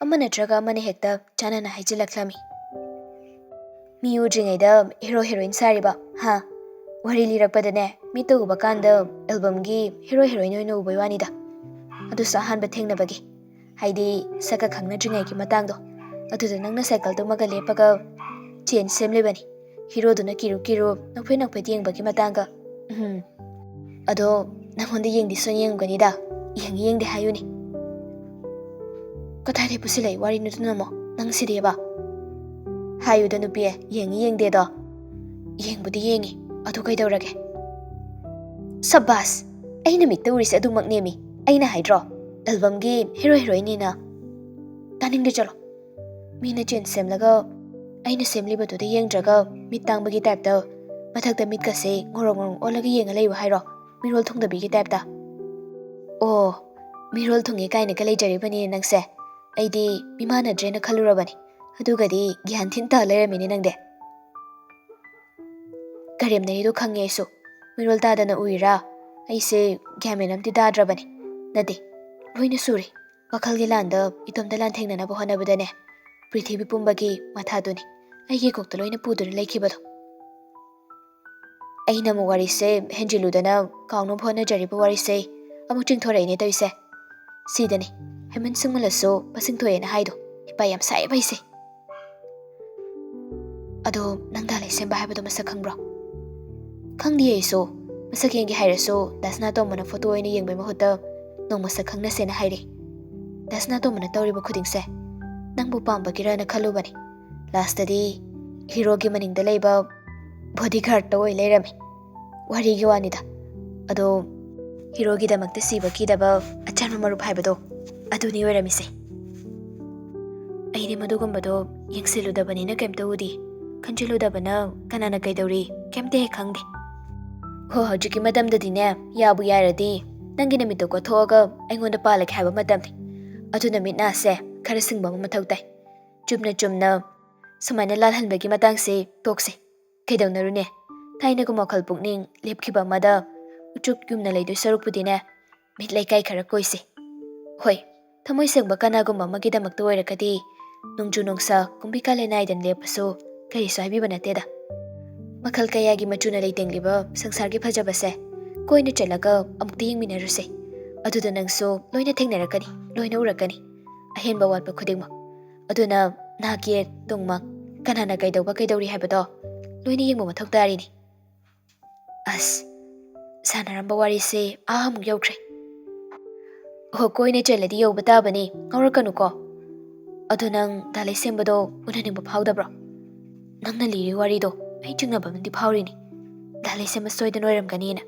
ꯑꯃ ꯅꯠꯇ꯭ꯔꯒ ꯑꯃꯅ ꯍꯦꯛꯇ ꯆꯥꯟꯅꯅ ꯍꯥꯏꯖꯤꯜꯂꯛꯂꯝꯃꯤ꯫ "ꯃꯤ ꯎꯗ꯭ꯔꯤꯉꯩꯗ ꯍꯦꯔꯣ ꯍꯦꯔꯣꯏꯟ ꯁꯥꯔꯤꯕ, ꯍꯥ? ꯋꯥꯔꯤ ꯂꯤꯔꯛꯄꯗꯅꯦ, ꯃꯤꯠꯇ ꯎꯕ ꯀꯥꯟꯗ ꯑꯦꯜꯕꯝꯒꯤ ꯍꯦꯔꯣ ꯍꯦꯔꯣꯏꯟ ꯑꯣꯏꯅ ꯎꯕꯩ ꯋꯥꯅꯤꯗ꯫ ꯑꯗꯨꯁꯨ ꯑꯍꯥꯟꯕ ꯊꯦꯡꯅꯕꯒꯤ, ꯍꯥꯏꯗꯤ ꯁꯛꯀ ꯈꯪꯅꯗ꯭ꯔꯤꯉꯩꯒꯤ ꯃꯇꯥꯡꯗꯣ꯫ ꯑꯗꯨꯗ ꯅꯪꯅ ꯁꯥꯏꯀꯜꯗꯨꯃꯒ ꯂꯦꯞꯄꯒ ꯆꯦꯟ ꯁꯦꯝꯂꯤꯕꯅꯤ꯫ ꯍꯦꯔꯣꯗꯨꯅ ꯀꯤꯔꯨ ꯀꯤꯔꯨ ꯅꯣꯛꯐꯦꯠ ꯅꯣꯛꯐꯦꯠ ꯌꯦꯡꯕꯒꯤ ꯃꯇꯥꯡꯒ꯫ ꯎꯝ꯫ ꯑꯗꯣ ꯅꯪꯉꯣꯟꯗ ꯌꯦꯡꯗꯤ ꯁꯣꯏꯅ ꯌꯦꯡꯉꯝꯒꯅꯤꯗ꯫ ꯌꯦꯡꯉꯤ ꯌꯦꯡꯗꯦ ꯍꯥꯏꯌꯨꯅꯦ꯫ ꯀꯗꯥꯏꯗꯩ ꯄꯨꯁꯤꯜꯂꯛꯏ ꯋꯥꯔꯤꯅꯣ ꯑꯗꯨꯅ ꯑꯃꯨꯛ? ꯅꯪ ꯁꯤꯗꯤꯕ꯫ ꯍꯥꯏꯌꯨꯗ ꯅꯨꯄꯤ, ꯌꯦꯡꯉꯤ ꯌꯦꯡꯗꯦꯗꯣ꯫ ꯌꯦꯡꯕꯨꯗꯤ ꯌꯦꯡꯉꯤ, ꯑꯗꯨ ꯀꯩꯗꯧꯔꯒꯦ? ꯁꯕꯥꯁ! ꯑꯩꯅ ꯃꯤꯠꯇ ꯎꯔꯤꯁꯦ ꯑꯗꯨꯃꯛꯅꯦꯃꯤ꯫ ꯑꯩꯅ ꯍꯥꯏꯗ꯭ꯔꯣ? ꯑꯦꯜꯕꯝꯒꯤ ꯍꯦꯔꯣ ꯍꯦꯔꯣꯏꯟꯅꯤꯅ꯫ ꯇꯥꯅꯤꯡꯗꯦ, ꯆꯠꯂꯣ꯫ ꯃꯤꯅ ꯆꯦꯟ ꯁꯦꯝꯂꯒ ꯑꯩꯅ ꯁꯦꯝꯂꯤꯕꯗꯨꯗ ꯌꯦꯡꯗ꯭ꯔꯒ ꯃꯤꯠ ꯇꯥꯡꯕꯒꯤ ꯇꯥꯏꯞꯇ ꯃꯊꯛꯇ ꯃꯤꯠꯀꯁꯦ ꯉꯧꯔꯣꯛ ꯉꯧꯔꯣꯛ ꯑꯣꯜꯂꯒ ꯌꯦꯡꯉ ꯂꯩꯕ ꯍꯥꯏꯔꯣ? ꯃꯤꯔꯣꯜ ꯊꯨꯡꯗꯕꯤꯒꯤ ꯇꯥꯏꯞꯇ꯫ ꯑꯣ, ꯃꯤꯔꯣꯜ ꯊꯨꯡꯉꯦ ꯀꯥꯏꯅꯒ ꯂꯩꯖꯔꯤꯕꯅꯤꯅꯦ ꯅꯪꯁꯦ꯫ ꯑꯩꯗꯤ ꯃꯤꯃꯥꯟꯅꯗ꯭ꯔꯦꯅ ꯈꯜꯂꯨꯔꯕꯅꯤ꯫ ꯑꯗꯨꯒꯗꯤ ꯒ꯭ꯌꯥꯟ ꯊꯤꯟ ꯇꯥ ꯂꯩꯔꯝꯃꯤꯅꯦ ꯅꯪꯗꯤ꯫ ꯀꯔꯦꯝꯅꯔꯤꯗꯣ ꯈꯪꯉꯦ ꯑꯩꯁꯨ꯫ ꯃꯤꯔꯣꯜ ꯇꯥꯗꯅ ꯎꯏꯔꯥ? ꯑꯩꯁꯦ ꯒ꯭ꯌꯥꯟ ꯃꯦꯟ ꯑꯝꯇ ꯇꯥꯗ꯭ꯔꯕꯅꯤ꯫ ꯅꯠꯇꯦ, ꯂꯣꯏꯅ ꯁꯨꯔꯦ꯫ ꯋꯥꯈꯜꯒꯤ ꯂꯥꯟꯗ ꯏꯇꯣꯝꯇ ꯂꯥꯟꯊꯦꯡꯅꯅꯕ ꯍꯣꯠꯅꯕꯗꯅꯦ, ꯄ꯭ꯔꯤꯊꯤꯕꯤ ꯄꯨꯝꯕꯒꯤ ꯃꯊꯥꯗꯨꯅꯤ ꯑꯩꯒꯤ ꯀꯣꯛꯇ ꯂꯣꯏꯅ ꯄꯨꯗꯨꯅ ꯂꯩꯈꯤꯕꯗꯣ꯫ ꯑꯩꯅ ꯑꯃꯨꯛ ꯋꯥꯔꯤꯁꯦ ꯍꯦꯟꯖꯤꯜꯂꯨꯗꯅ ꯀꯥꯎꯅꯕ ꯍꯣꯠꯅꯖꯔꯤꯕ ꯋꯥꯔꯤꯁꯦ ꯑꯃꯨꯛ ꯆꯤꯡꯊꯣꯔꯛꯏꯅꯦ ꯇꯧꯔꯤꯁꯦ꯫ ꯁꯤꯗꯅꯤ ꯍꯦꯃꯟ ꯁꯤꯡꯃꯜꯂꯁꯨ ꯃꯁꯤꯡ ꯊꯣꯛꯑꯦꯅ ꯍꯥꯏꯗꯣ꯫ ꯍꯩꯄꯥ ꯌꯥꯝ ꯁꯥꯏꯌꯦꯕ ꯑꯩꯁꯦ꯫ ꯑꯗꯣ ꯅꯪ ꯗꯥ ꯂꯩꯁꯦꯝꯕ ꯍꯥꯏꯕꯗꯣ ꯃꯁꯛ ꯈꯪꯕ꯭ꯔꯣ? ꯈꯪꯗꯤꯌꯦ ꯑꯩꯁꯨ꯫ ꯃꯁꯛ ꯌꯦꯡꯒꯦ ꯍꯥꯏꯔꯁꯨ ꯗꯥ ꯁꯅꯥꯇꯣꯝꯕꯅ ꯐꯣꯇꯣ ꯑꯣꯏꯅ ꯌꯦꯡꯕꯩ ꯃꯍꯨꯠꯇ ꯅꯣꯡꯃ ꯁꯛ ꯈꯪꯅꯁꯦꯅ ꯍꯥꯏꯔꯦ꯫ ꯗꯥ ꯁꯅꯥꯇꯣꯝꯕꯅ ꯇꯧꯔꯤꯕ ꯈꯨꯗꯤꯡꯁꯦ ꯅꯪꯕꯨ ꯄꯥꯝꯕꯒꯤꯔꯅ ꯈꯜꯂꯨꯕꯅꯦ꯫ ꯂꯥꯁꯇꯗꯤ ꯍꯤꯔꯣꯒꯤ ꯃꯅꯤꯡꯗ ꯂꯩꯕ ꯕꯣꯗꯤꯒꯥꯔꯗꯇ ꯑꯣꯏ ꯂꯩꯔꯝꯃꯦ꯫ ꯋꯥꯔꯤꯒꯤ ꯋꯥꯅꯤꯗ꯫ ꯑꯗꯣ ꯍꯤꯔꯣꯒꯤꯗꯃꯛꯇ ꯁꯤꯕ ꯀꯤꯗꯕ ꯑꯆꯝꯕ ꯃꯔꯨꯞ ꯍꯥꯏꯕꯗꯣ ꯑꯗꯨꯅꯤ ꯑꯣꯏꯔꯝꯃꯤꯁꯦ꯫ ꯑꯩꯗꯤ ꯃꯗꯨꯒꯨꯝꯕꯗꯣ ꯌꯦꯡꯁꯤꯜꯂꯨꯗꯕꯅꯤꯅ ꯀꯩꯝꯇ ꯎꯗꯦ꯫ ꯈꯟꯖꯤꯜꯂꯨꯗꯕꯅ ꯀꯅꯥꯅ ꯀꯩꯗꯧꯔꯤ ꯀꯩꯝꯇ ꯍꯦꯛ ꯈꯪꯗꯦ꯫ ꯍꯣ, ꯍꯧꯖꯤꯛꯀꯤ ꯃꯇꯝꯗꯗꯤꯅꯦ, ꯌꯥꯕꯨ ꯌꯥꯔꯗꯤ ꯅꯪꯒꯤ ꯅꯃꯤꯠꯇꯣ ꯀꯣꯠꯊꯣꯛꯑꯒ ꯑꯩꯉꯣꯟꯗ ꯄꯥꯜꯂꯒꯦ ꯍꯥꯏꯕ ꯃꯇꯝꯅꯤ꯫ ꯑꯗꯨꯅ ꯃꯤꯠ ꯅꯥꯁꯦ ꯈꯔ ꯁꯤꯡꯕ ꯑꯃ ꯃꯊꯧ ꯇꯥꯏ꯫ ꯆꯨꯝꯅ ꯆꯨꯝꯅ ꯁꯨꯃꯥꯏꯅ ꯂꯥꯜꯍꯟꯕꯒꯤ ꯃꯇꯥꯡꯁꯦ ꯇꯣꯛꯁꯦ꯫ ꯀꯩꯗꯧꯅꯔꯨꯅꯦ? ꯊꯥꯏꯅꯒꯨꯝ ꯋꯥꯈꯜ ꯄꯨꯛꯅꯤꯡ ꯂꯦꯞꯈꯤꯕ ꯑꯃꯗ ꯎꯆꯨꯛ ꯌꯨꯝꯅ ꯂꯩꯗꯣꯏ ꯁꯔꯨꯛꯄꯨꯗꯤꯅꯦ, ꯃꯤꯠ ꯂꯩꯀꯥꯏ ꯈꯔ ꯀꯣꯏꯁꯦ꯫ ꯍꯣꯏ, ꯊꯃꯣꯏ ꯁꯦꯡꯕ ꯀꯅꯥꯒꯨꯝꯕ ꯑꯃꯒꯤꯗꯃꯛꯇ ꯑꯣꯏꯔꯒꯗꯤ ꯅꯣꯡꯖꯨ ꯅꯨꯡꯁꯥ ꯀꯨꯝꯕꯤ ꯀꯥꯂꯦꯟ ꯅꯥꯏꯗꯅ ꯂꯦꯞꯄꯁꯨ ꯀꯔꯤꯁꯨ ꯍꯥꯏꯕꯤꯕ ꯅꯠꯇꯦꯗ꯫ ꯃꯈꯜ ꯀꯌꯥꯒꯤ ꯃꯆꯨꯅ ꯂꯩꯇꯦꯡꯂꯤꯕ ꯁꯪꯁꯥꯔꯒꯤ ꯐꯖꯕꯁꯦ ꯀꯣꯏꯅ ꯆꯠꯂꯒ ꯑꯃꯨꯛꯇ ꯌꯦꯡꯃꯤꯟꯅꯔꯨꯁꯦ꯫ ꯑꯗꯨꯗ ꯅꯪꯁꯨ ꯂꯣꯏꯅ ꯊꯦꯡꯅꯔꯛꯀꯅꯤ, ꯂꯣꯏꯅ ꯎꯔꯛꯀꯅꯤ, ꯑꯍꯦꯟꯕ ꯋꯥꯠꯄ ꯈꯨꯗꯤꯡꯃꯛ꯫ ꯑꯗꯨꯅ ꯅꯍꯥꯛ ꯌꯦꯠ ꯇꯨꯡꯃꯛ ꯀꯅꯥꯅ ꯀꯩꯗꯧꯕ ꯀꯩꯗꯧꯔꯤ ꯍꯥꯏꯕꯗꯣ ꯂꯣꯏꯅ ꯌꯦꯡꯕ ꯃꯊꯧ ꯇꯥꯔꯤꯅꯤ꯫ ꯑꯁ, ꯁꯥꯟꯅꯔꯝꯕ ꯋꯥꯔꯤꯁꯦ ꯑꯥ ꯑꯃꯨꯛ ꯌꯧꯈ꯭ꯔꯦ꯫ ꯑꯣ, ꯀꯣꯏꯅ ꯆꯠꯂꯗꯤ ꯌꯧꯕ ꯇꯥꯕꯅꯤ, ꯉꯥꯎꯔꯛꯀꯅꯨꯀꯣ꯫ ꯑꯗꯣ ꯅꯪ ꯗꯥ ꯂꯩꯁꯦꯝꯕꯗꯣ ꯎꯅꯅꯤꯡꯕ ꯐꯥꯎꯗꯕ꯭ꯔꯣ? ꯅꯪꯅ ꯂꯤꯔꯤ ꯋꯥꯔꯤꯗꯣ ꯑꯩ ꯆꯤꯡꯅꯕ ꯑꯃꯗꯤ ꯐꯥꯎꯔꯤꯅꯤ, ꯗꯥ ꯂꯩꯁꯦꯝꯕ ꯁꯣꯏꯗꯅ ꯑꯣꯏꯔꯝꯒꯅꯤꯅ꯫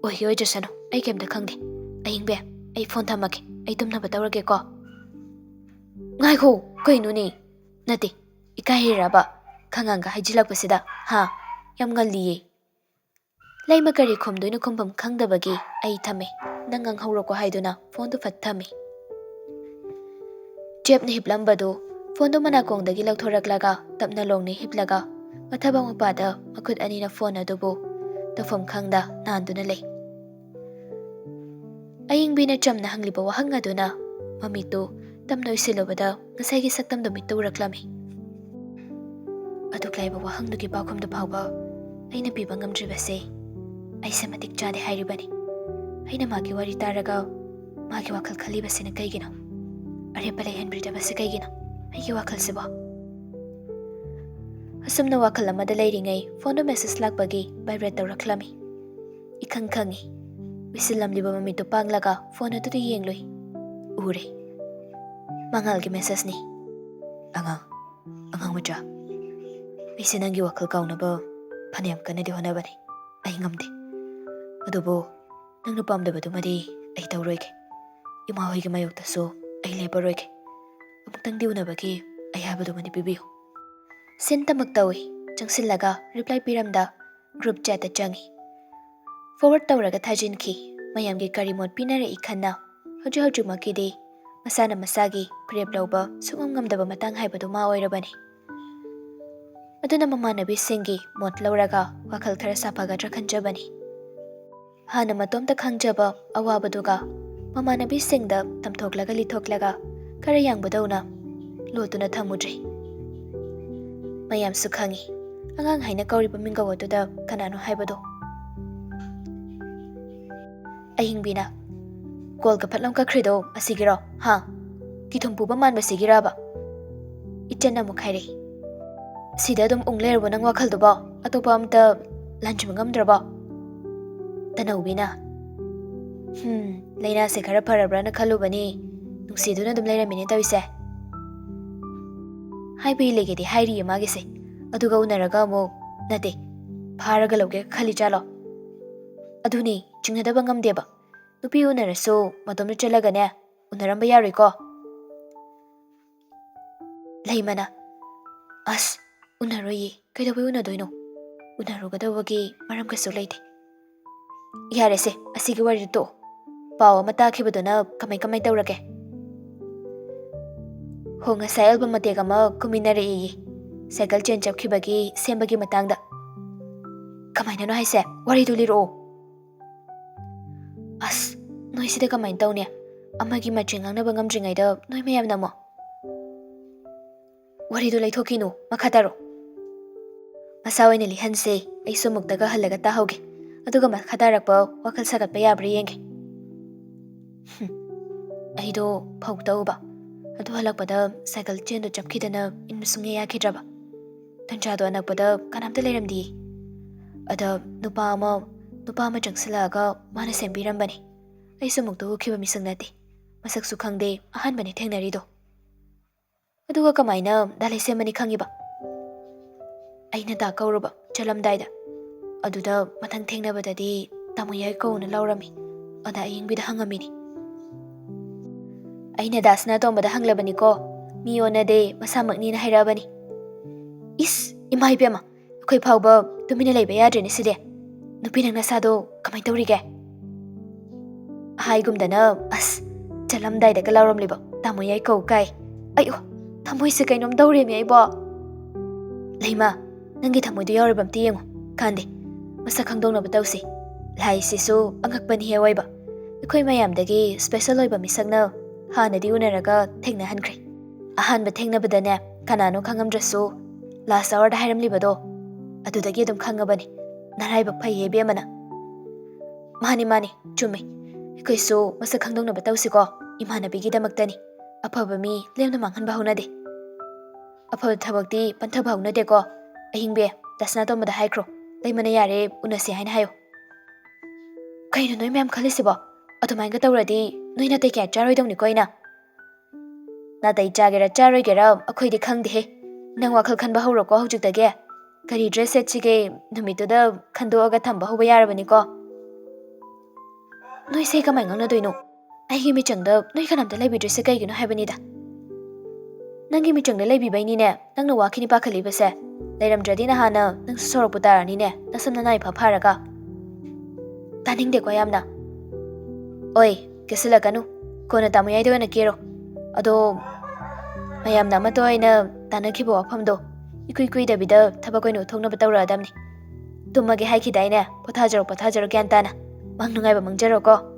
ꯑꯣꯏꯒꯦ ꯑꯣꯏꯖꯁꯅꯨ, ꯑꯩ ꯀꯩꯝꯇ ꯈꯪꯗꯦ꯫ ꯑꯌꯤꯡꯕꯦꯝ, ꯑꯩ ꯐꯣꯟ ꯊꯝꯃꯒꯦ, ꯑꯩ ꯇꯨꯝꯅꯕ ꯇꯧꯔꯒꯦꯀꯣ꯫ ꯉꯥꯏꯈꯣ, ꯀꯩꯅꯣꯅꯦ? ꯅꯠꯇꯦ, ꯏꯀꯥꯏꯔꯤꯔꯕ? ꯈꯪꯉꯥꯡꯒ ꯍꯥꯏꯖꯤꯜꯂꯛꯄꯁꯤꯗ, ꯍꯥ? ꯌꯥꯝ ꯉꯜꯂꯤꯌꯦ꯫ ꯂꯩꯃ ꯀꯔꯤ ꯈꯨꯝꯗꯣꯏꯅꯣ ꯈꯨꯝꯐꯝ ꯈꯪꯗꯕꯒꯤ ꯑꯩ ꯊꯝꯃꯦ꯫ ꯅꯪ ꯉꯥꯡꯍꯧꯔꯣꯀꯣ ꯍꯥꯏꯗꯨꯅ ꯐꯣꯟꯗꯨ ꯐꯠ ꯊꯝꯃꯤ꯫ ꯖꯦꯞꯅ ꯍꯤꯞꯂꯝꯕꯗꯨ ꯐꯣꯟꯗꯨ ꯃꯅꯥꯀꯣꯡꯗꯒꯤ ꯂꯧꯊꯣꯔꯛꯂꯒ ꯇꯞꯅ ꯂꯣꯡꯅ ꯍꯤꯞꯂꯒ ꯃꯊꯕꯥꯛ ꯃꯄꯥꯗ ꯃꯈꯨꯠ ꯑꯅꯤꯅ ꯐꯣꯟ ꯑꯗꯨꯕꯨ ꯇꯧꯐꯝ ꯈꯪꯗ ꯅꯥꯟꯗꯨꯅ ꯂꯩ꯫ ꯑꯌꯤꯡꯕꯤꯅ ꯆꯝꯅ ꯍꯪꯂꯤꯕ ꯋꯥꯍꯪ ꯑꯗꯨꯅ ꯃꯃꯤꯠꯇꯨ ꯇꯞꯅ ꯎꯏꯁꯤꯜꯂꯨꯕꯗ ꯉꯁꯥꯏꯒꯤ ꯁꯛꯇꯝꯗꯨ ꯃꯤꯠꯇ ꯎꯔꯛꯂꯝꯃꯤ꯫ ꯑꯗꯨꯛ ꯂꯥꯏꯕ ꯋꯥꯍꯪꯗꯨꯒꯤ ꯄꯥꯎꯈꯨꯝꯗꯨ ꯐꯥꯎꯕ ꯑꯩꯅ ꯄꯤꯕ ꯉꯝꯗ꯭ꯔꯤꯕꯁꯦ ꯑꯩꯁꯦ ꯃꯇꯤꯛ ꯆꯥꯗꯦ ꯍꯥꯏꯔꯤꯕꯅꯤ꯫ ꯑꯩꯅ ꯃꯥꯒꯤ ꯋꯥꯔꯤ ꯇꯥꯔꯒ ꯃꯥꯒꯤ ꯋꯥꯈꯜ ꯈꯜꯂꯤꯕꯁꯤꯅ ꯀꯩꯒꯤꯅꯣ? ꯑꯔꯦꯞꯄ ꯂꯩꯍꯟꯕꯤꯗꯕꯁꯤ ꯀꯩꯒꯤꯅꯣ? ꯑꯩꯒꯤ ꯋꯥꯈꯜꯁꯤꯕꯣ? ꯑꯁꯨꯝꯅ ꯋꯥꯈꯜ ꯑꯃꯗ ꯂꯩꯔꯤꯉꯩ ꯐꯣꯟꯗ ꯃꯦꯁꯦꯖ ꯂꯥꯛꯄꯒꯤ ꯚꯥꯏꯕ꯭ꯔꯦꯠ ꯇꯧꯔꯛꯂꯝꯃꯤ꯫ ꯏꯈꯪ ꯈꯪꯉꯤ꯫ ꯎꯏꯁꯤꯜꯂꯝꯂꯤꯕ ꯃꯃꯤꯠꯇꯨ ꯄꯥꯡꯂꯒ ꯐꯣꯟ ꯑꯗꯨꯗ ꯌꯦꯡꯂꯨꯏ꯫ ꯎꯔꯦ꯫ ꯃꯉꯥꯜꯒꯤ ꯃꯦꯁꯦꯖꯅꯤ꯫ "ꯑꯉꯥꯡ, ꯑꯉꯥꯡ ꯃꯆꯥ, ꯑꯩꯁꯦ ꯅꯪꯒꯤ ꯋꯥꯈꯜ ꯀꯥꯎꯅꯕ ꯐꯅꯌꯥꯝ ꯀꯟꯅꯗꯤ ꯍꯣꯠꯅꯕꯅꯤ꯫ ꯑꯩ ꯉꯝꯗꯦ꯫ ꯑꯗꯨꯕꯨ ꯅꯪꯅ ꯄꯥꯝꯗꯕꯗꯨꯃꯗꯤ ꯑꯩ ꯇꯧꯔꯣꯏꯒꯦ꯫ ꯏꯃꯥ ꯍꯣꯏꯒꯤ ꯃꯥꯌꯣꯛꯇꯁꯨ ꯑꯩ ꯂꯦꯞꯄꯔꯣꯏꯒꯦ꯫ ꯑꯃꯨꯛꯇꯪꯗꯤ ꯎꯅꯕꯒꯤ ꯑꯌꯥꯕꯗꯨꯃꯗꯤ ꯄꯤꯕꯤꯌꯨ꯫" ꯁꯤꯟ ꯇꯃꯛ ꯇꯧꯏ꯫ ꯆꯪꯁꯤꯜꯂꯒ ꯔꯤꯄ꯭ꯂꯥꯏ ꯄꯤꯔꯝꯗ ꯒ꯭ꯔꯨꯞ ꯆꯦꯠꯇ ꯆꯪꯏ꯫ ꯐꯣꯔꯋꯥꯔꯗ ꯇꯧꯔꯒ ꯊꯥꯖꯤꯟꯈꯤ꯫ ꯃꯌꯥꯝꯒꯤ ꯀꯔꯤ ꯃꯣꯠ ꯄꯤꯅꯔꯛꯏ ꯈꯟꯅ꯫ ꯍꯧꯖꯤꯛ ꯍꯧꯖꯤꯛꯃꯛꯀꯤꯗꯤ ꯃꯁꯥꯅ ꯃꯁꯥꯒꯤ ꯐꯤꯔꯦꯞ ꯂꯧꯕ ꯁꯨꯡꯉꯝ ꯉꯝꯗꯕ ꯃꯇꯥꯡ ꯍꯥꯏꯕꯗꯨ ꯃꯥ ꯑꯣꯏꯔꯕꯅꯤ꯫ ꯑꯗꯨꯅ ꯃꯃꯥꯟꯅꯕꯤꯁꯤꯡꯒꯤ ꯃꯣꯠ ꯂꯧꯔꯒ ꯋꯥꯈꯜ ꯈꯔ ꯁꯥꯐꯒꯗ꯭ꯔꯥ ꯈꯟꯖꯕꯅꯤ꯫ ꯍꯥꯟꯅ ꯃꯇꯣꯝꯇ ꯈꯪꯖꯕ ꯑꯋꯥꯕꯗꯨꯒ ꯃꯃꯥꯟꯅꯕꯤꯁꯤꯡꯗ ꯇꯝꯊꯣꯛꯂꯒ ꯂꯤꯊꯣꯛꯂꯒ ꯈꯔ ꯌꯥꯡꯕꯗꯧꯅ ꯂꯣꯠꯇꯨꯅ ꯊꯝꯃꯨꯗ꯭ꯔꯦ꯫ ꯃꯌꯥꯝꯁꯨ ꯈꯪꯏ, ꯑꯉꯥꯡ ꯍꯥꯏꯅ ꯀꯧꯔꯤꯕ ꯃꯤꯡꯒꯧ ꯑꯗꯨꯗ ꯀꯅꯥꯅꯣ ꯍꯥꯏꯕꯗꯣ꯫ ꯑꯍꯤꯡꯕꯤꯅ, "ꯀꯣꯜꯒ ꯐꯠ ꯂꯥꯎ ꯀꯛꯈ꯭ꯔꯤꯗꯣ ꯑꯁꯤꯒꯤꯔꯣ? ꯍꯥ? ꯀꯤꯊꯨꯝ ꯄꯨꯕ ꯃꯥꯟꯕꯁꯤꯒꯤꯔꯕ?" ꯏꯆꯟꯅ ꯑꯃꯨꯛ ꯍꯥꯏꯔꯛꯏ, "ꯁꯤꯗ ꯑꯗꯨꯝ ꯎꯪ ꯂꯩꯔꯕꯣ ꯅꯪ ꯋꯥꯈꯜꯗꯨꯕꯣ? ꯑꯇꯣꯞꯄ ꯑꯝꯇ ꯂꯥꯟꯖꯤꯟꯕ ꯉꯝꯗ꯭ꯔꯕꯣ?" ꯇꯅꯧꯕꯤꯅ, "ꯍꯝ, ꯂꯥꯏꯅꯥꯁꯦ ꯈꯔ ꯐꯔꯕ꯭ꯔꯥꯅ ꯈꯜꯂꯨꯕꯅꯤ, ꯅꯨꯡꯁꯤꯗꯨꯅ ꯑꯗꯨꯝ ꯂꯩꯔꯝꯃꯤꯅꯦ ꯇꯧꯔꯤꯁꯦ꯫" ꯍꯥꯏꯕ ꯏꯜꯂꯒꯦꯗꯤ ꯍꯥꯏꯔꯤꯌꯦ ꯃꯥꯒꯤꯁꯦ, ꯑꯗꯨꯒ ꯎꯅꯔꯒ ꯑꯃꯨꯛ, "ꯅꯠꯇꯦ, ꯐꯥꯔꯒ ꯂꯧꯒꯦ ꯈꯜꯂꯤ ꯖꯥꯠꯂꯣ?" ꯑꯗꯨꯅꯤ, ꯆꯤꯡꯅꯗꯕ ꯉꯝꯗꯦꯕ꯫ ꯅꯨꯄꯤ ꯎꯅꯔꯁꯨ ꯃꯇꯣꯝꯇ ꯆꯠꯂꯒꯅꯦ, ꯎꯅꯔꯝꯕ ꯌꯥꯔꯣꯏꯀꯣ꯫ ꯂꯩꯃꯅ, "ꯑꯁ, ꯎꯅꯔꯣꯏꯌꯦ, ꯀꯩꯗꯧꯕꯩ ꯎꯅꯗꯣꯏꯅꯣ? ꯎꯅꯔꯨꯒꯗꯧꯕꯒꯤ ꯃꯔꯝ ꯀꯩꯁꯨ ꯂꯩꯇꯦ꯫ ꯌꯥꯔꯦꯁꯦ, ꯑꯁꯤꯒꯤ ꯋꯥꯔꯤꯗꯣ ꯇꯣꯛꯑꯣ꯫ ꯄꯥꯎ ꯑꯃ ꯇꯥꯈꯤꯕꯗꯨꯅ ꯀꯃꯥꯏ ꯀꯃꯥꯏ ꯇꯧꯔꯒꯦ?" "ꯍꯣ, ꯉꯁꯥꯏ ꯑꯦꯜꯕꯝ ꯃꯇꯦꯛ ꯑꯃ ꯀꯨꯝꯃꯤꯟꯅꯔꯛꯏꯌꯦ, ꯁꯥꯏꯀꯜ ꯆꯦꯟ ꯆꯞꯈꯤꯕꯒꯤ ꯁꯦꯝꯕꯒꯤ ꯃꯇꯥꯡꯗ꯫" "ꯀꯃꯥꯏꯅꯅꯣ ꯍꯥꯏꯁꯦ? ꯋꯥꯔꯤꯗꯨ ꯂꯤꯔꯛꯑꯣ꯫" "ꯑꯁ, ꯅꯣꯏꯁꯤꯗ ꯀꯃꯥꯏꯅ ꯇꯧꯅꯤ? ꯑꯃꯒꯤ ꯃꯆꯤꯟ ꯉꯥꯡꯅꯕ ꯉꯝꯗ꯭ꯔꯤꯉꯩꯗ ꯅꯣꯏ ꯃꯌꯥꯝꯅ ꯑꯃꯨꯛ꯫" "ꯋꯥꯔꯤꯗꯨ ꯂꯩꯊꯣꯛꯈꯤꯅꯨ, ꯃꯈꯥ ꯇꯥꯔꯣ꯫" "ꯃꯁꯥ ꯑꯣꯏꯅ ꯂꯤꯍꯟꯁꯦ, ꯑꯩꯁꯨ ꯑꯃꯨꯛꯇꯒ ꯍꯜꯂꯒ ꯇꯥꯍꯧꯒꯦ, ꯑꯗꯨꯒ ꯃꯈꯥ ꯇꯥꯔꯛꯄ ꯋꯥꯈꯜ ꯁꯥꯒꯠꯄ ꯌꯥꯕ꯭ꯔꯥ ꯌꯦꯡꯒꯦ꯫" ꯑꯩꯗꯣ ꯐꯧ ꯇꯛꯎꯕ꯫ ꯑꯗꯨ ꯍꯜꯂꯛꯄꯗ ꯁꯥꯏꯀꯜ ꯆꯦꯟꯗꯣ ꯆꯞꯈꯤꯗꯅ ꯏꯟꯕ ꯁꯨꯡꯌꯥ ꯌꯥꯈꯤꯗ꯭ꯔꯕ꯫ ꯇꯟꯖꯥꯗꯣ ꯑꯅꯛꯄꯗ ꯀꯅꯥꯝꯇ ꯂꯩꯔꯝꯗꯤꯌꯦ꯫ ꯑꯗ ꯅꯨꯄꯥ ꯑꯃ, ꯅꯨꯄꯥ ꯑꯃ ꯆꯪꯁꯤꯜꯂꯛꯑꯒ ꯃꯥꯅ ꯁꯦꯝꯕꯤꯔꯝꯕꯅꯦ꯫ ꯑꯩꯁꯨ ꯑꯃꯨꯛꯇ ꯎꯈꯤꯕ ꯃꯤꯁꯛ ꯅꯠꯇꯦ꯫ ꯃꯁꯛꯁꯨ ꯈꯪꯗꯦ, ꯑꯍꯥꯟꯕꯅꯦ ꯊꯦꯡꯅꯔꯤꯗꯣ꯫ ꯑꯗꯨꯒ ꯀꯃꯥꯏꯅ ꯗꯥ ꯂꯩꯁꯦꯝꯕꯅꯤ ꯈꯪꯉꯤꯕ? ꯑꯩꯅ ꯗꯥ ꯀꯧꯔꯨꯕ ꯆꯠꯂꯝꯗꯥꯏꯗ꯫ ꯑꯗꯨꯗ ꯃꯊꯪ ꯊꯦꯡꯅꯕꯗꯗꯤ ꯇꯥꯃꯣ ꯌꯥꯏꯀꯧꯅ ꯂꯥꯎꯔꯝꯃꯤ꯫ ꯑꯗ ꯑꯌꯤꯡꯕꯤꯗ ꯍꯪꯉꯝꯃꯤꯅꯤ꯫ ꯑꯩꯅ ꯗꯥ ꯁꯅꯥꯇꯣꯝꯕꯗ ꯍꯪꯂꯕꯅꯤꯀꯣ, ꯃꯤ ꯑꯣꯟꯅꯗꯦ, ꯃꯁꯥꯃꯛꯅꯤꯅ ꯍꯥꯏꯔꯛꯑꯕꯅꯤ꯫ ꯏꯁ, ꯏꯃꯥ ꯏꯕꯦꯝꯃ, ꯑꯩꯈꯣꯏ ꯐꯥꯎꯕ ꯇꯨꯃꯤꯟꯅ ꯂꯩꯕ ꯌꯥꯗ꯭ꯔꯦꯅꯦ ꯁꯤꯗꯤ꯫ ꯅꯨꯄꯤ, ꯅꯪ ꯅꯁꯥꯗꯣ ꯀꯃꯥꯏꯅ ꯇꯧꯔꯤꯒꯦ? ꯍꯥꯏꯒꯨꯝꯗꯅ, ꯑꯁ, ꯆꯠꯂꯝꯗꯥꯏꯗꯒ ꯂꯥꯎꯔꯝꯂꯤꯕ ꯇꯥꯃꯣ ꯌꯥꯏꯀꯧ ꯀꯥꯏ꯫ ꯑꯩꯌꯣ, ꯊꯃꯣꯏꯁꯦ ꯀꯩꯅꯣꯝ ꯇꯧꯔꯦꯃꯤ ꯑꯩꯕꯣ꯫ ꯂꯩꯃ, ꯅꯪꯒꯤ ꯊꯃꯣꯏꯗꯣ ꯌꯥꯎꯔꯤꯕ ꯑꯝꯇ ꯌꯦꯡꯉꯨ꯫ ꯀꯥꯟꯗꯦ, ꯃꯁꯛ ꯈꯪꯗꯣꯛꯅꯕ ꯇꯧꯁꯤ꯫ ꯂꯥꯏꯁꯤꯁꯨ ꯑꯉꯛꯄꯅꯤꯍꯦ ꯑꯣꯏꯕ꯫ ꯑꯩꯈꯣꯏ ꯃꯌꯥꯝꯗꯒꯤ ꯁ꯭ꯄꯦꯁꯦꯜ ꯑꯣꯏꯕ ꯃꯤꯁꯛꯅ ꯍꯥꯟꯅꯗꯤ ꯎꯅꯔꯒ ꯊꯦꯡꯅꯍꯟꯈ꯭ꯔꯦ꯫ ꯑꯍꯥꯟꯕ ꯊꯦꯡꯅꯕꯗꯅꯦ, ꯀꯅꯥꯅꯣ ꯈꯪꯉꯝꯗ꯭ꯔꯁꯨ, ꯂꯥꯁ ꯑꯋꯥꯔꯗ ꯍꯥꯏꯔꯝꯂꯤꯕꯗꯣ, ꯑꯗꯨꯗꯒꯤ ꯑꯗꯨꯝ ꯈꯪꯉꯕꯅꯤ ꯅꯔꯥꯏꯕꯛ ꯐꯩꯌꯦ ꯏꯕꯦꯝꯃꯅ꯫ ꯃꯥꯅꯤ, ꯃꯥꯅꯤ, ꯆꯨꯝꯃꯤ꯫ ꯑꯩꯈꯣꯏꯁꯨ ꯃꯁꯛ ꯈꯪꯗꯣꯛꯅꯕ ꯇꯧꯁꯤꯀꯣ, ꯏꯃꯥꯟꯅꯕꯤꯒꯤꯗꯃꯛꯇꯅꯤ꯫ ꯑꯐꯕ ꯃꯤ ꯂꯦꯝꯅ ꯃꯥꯡꯍꯟꯕ ꯍꯧꯅꯗꯦ꯫ ꯑꯐꯕ ꯊꯕꯛꯇꯤ ꯄꯟꯊꯕ ꯍꯧꯅꯗꯦꯀꯣ꯫ ꯑꯍꯤꯡꯕꯤ, ꯗꯥ ꯁꯅꯥꯇꯣꯝꯕꯗ ꯍꯥꯏꯈ꯭ꯔꯣ, ꯂꯩꯃꯅ ꯌꯥꯔꯦ, ꯎꯅꯁꯦ ꯍꯥꯏꯅ ꯍꯥꯏꯌꯨ꯫ ꯀꯩꯅꯣ ꯅꯣꯏ ꯃꯌꯥꯝ ꯈꯜꯂꯤꯁꯤꯕꯣ? ꯑꯗꯨꯃꯥꯏꯅꯒ ꯇꯧꯔꯗꯤ ꯅꯣꯏ ꯅꯥꯇꯩ ꯀꯌꯥ ꯆꯥꯔꯣꯏꯗꯧꯅꯤꯀꯣ ꯑꯩꯅ꯫ ꯅꯥꯇꯩ ꯆꯥꯒꯦꯔꯥ ꯆꯥꯔꯣꯏꯒꯦꯔꯥ ꯑꯩꯈꯣꯏꯗꯤ ꯈꯪꯗꯦꯍꯦ꯫ ꯅꯪ ꯋꯥꯈꯜ ꯈꯟꯕ ꯍꯧꯔꯣꯀꯣ ꯍꯧꯖꯤꯛꯇꯒꯤ꯫ ꯀꯔꯤ ꯗ꯭ꯔꯦꯁ ꯁꯦꯠꯁꯤꯒꯦ ꯅꯨꯃꯤꯠꯇꯨꯗ ꯈꯟꯗꯣꯛꯑꯒ ꯊꯝꯕ ꯍꯧꯕ ꯌꯥꯔꯕꯅꯤꯀꯣ꯫ ꯅꯣꯏꯁꯦ ꯀꯃꯥꯏ ꯉꯥꯡꯅꯗꯣꯏꯅꯣ? ꯑꯩꯒꯤ ꯃꯤꯆꯪꯗ ꯅꯣꯏ ꯀꯅꯥꯝꯇ ꯂꯩꯕꯤꯗ꯭ꯔꯤꯁꯦ ꯀꯩꯒꯤꯅꯣ ꯍꯥꯏꯕꯅꯤꯗ꯫ ꯅꯪꯒꯤ ꯃꯤꯆꯪꯗ ꯂꯩꯕꯤꯕꯩꯅꯤꯅꯦ ꯅꯪꯅ ꯋꯥꯈꯤꯅꯤ ꯄꯥꯈꯠꯂꯤꯕꯁꯦ꯫ ꯂꯩꯔꯝꯗ꯭ꯔꯗꯤ ꯅꯍꯥꯟꯅ ꯅꯪꯁꯨ ꯁꯣꯔꯣꯛꯄꯨ ꯇꯥꯔꯅꯤꯅꯦ, ꯅꯁꯝ ꯅꯅꯥꯏ ꯐ ꯐꯥꯔꯒ꯫ ꯇꯥꯅꯤꯡꯗꯦꯀꯣ ꯌꯥꯝꯅ꯫ ꯑꯣꯏ, ꯀꯦꯁꯤꯜꯂꯛꯀꯅꯨ꯫ ꯀꯣꯟꯅ ꯇꯥꯃꯣ ꯌꯥꯏꯗ ꯑꯣꯏꯅ ꯀꯦꯔꯣ꯫ ꯑꯗꯣ, ꯃꯌꯥꯝꯅ ꯑꯃꯠꯇ ꯑꯣꯏꯅ ꯇꯥꯟꯅꯈꯤꯕ ꯋꯥꯐꯝꯗꯣ ꯏꯀꯨꯏ ꯀꯨꯏꯗꯕꯤꯗ ꯊꯕꯛ ꯑꯣꯏꯅ ꯎꯠꯊꯣꯛꯅꯕ ꯇꯧꯔꯛꯑꯗꯝꯅꯤ꯫ ꯇꯨꯝꯃꯒꯦ ꯍꯥꯏꯈꯤꯗꯥꯏꯅꯦ? ꯄꯣꯊꯥꯖꯔꯣ, ꯄꯣꯊꯥꯖꯔꯣ ꯒ꯭ꯌꯥꯟ ꯇꯥꯅ꯫ ꯃꯪ ꯅꯨꯡꯉꯥꯏꯕ ꯃꯪꯖꯔꯣꯀꯣ꯫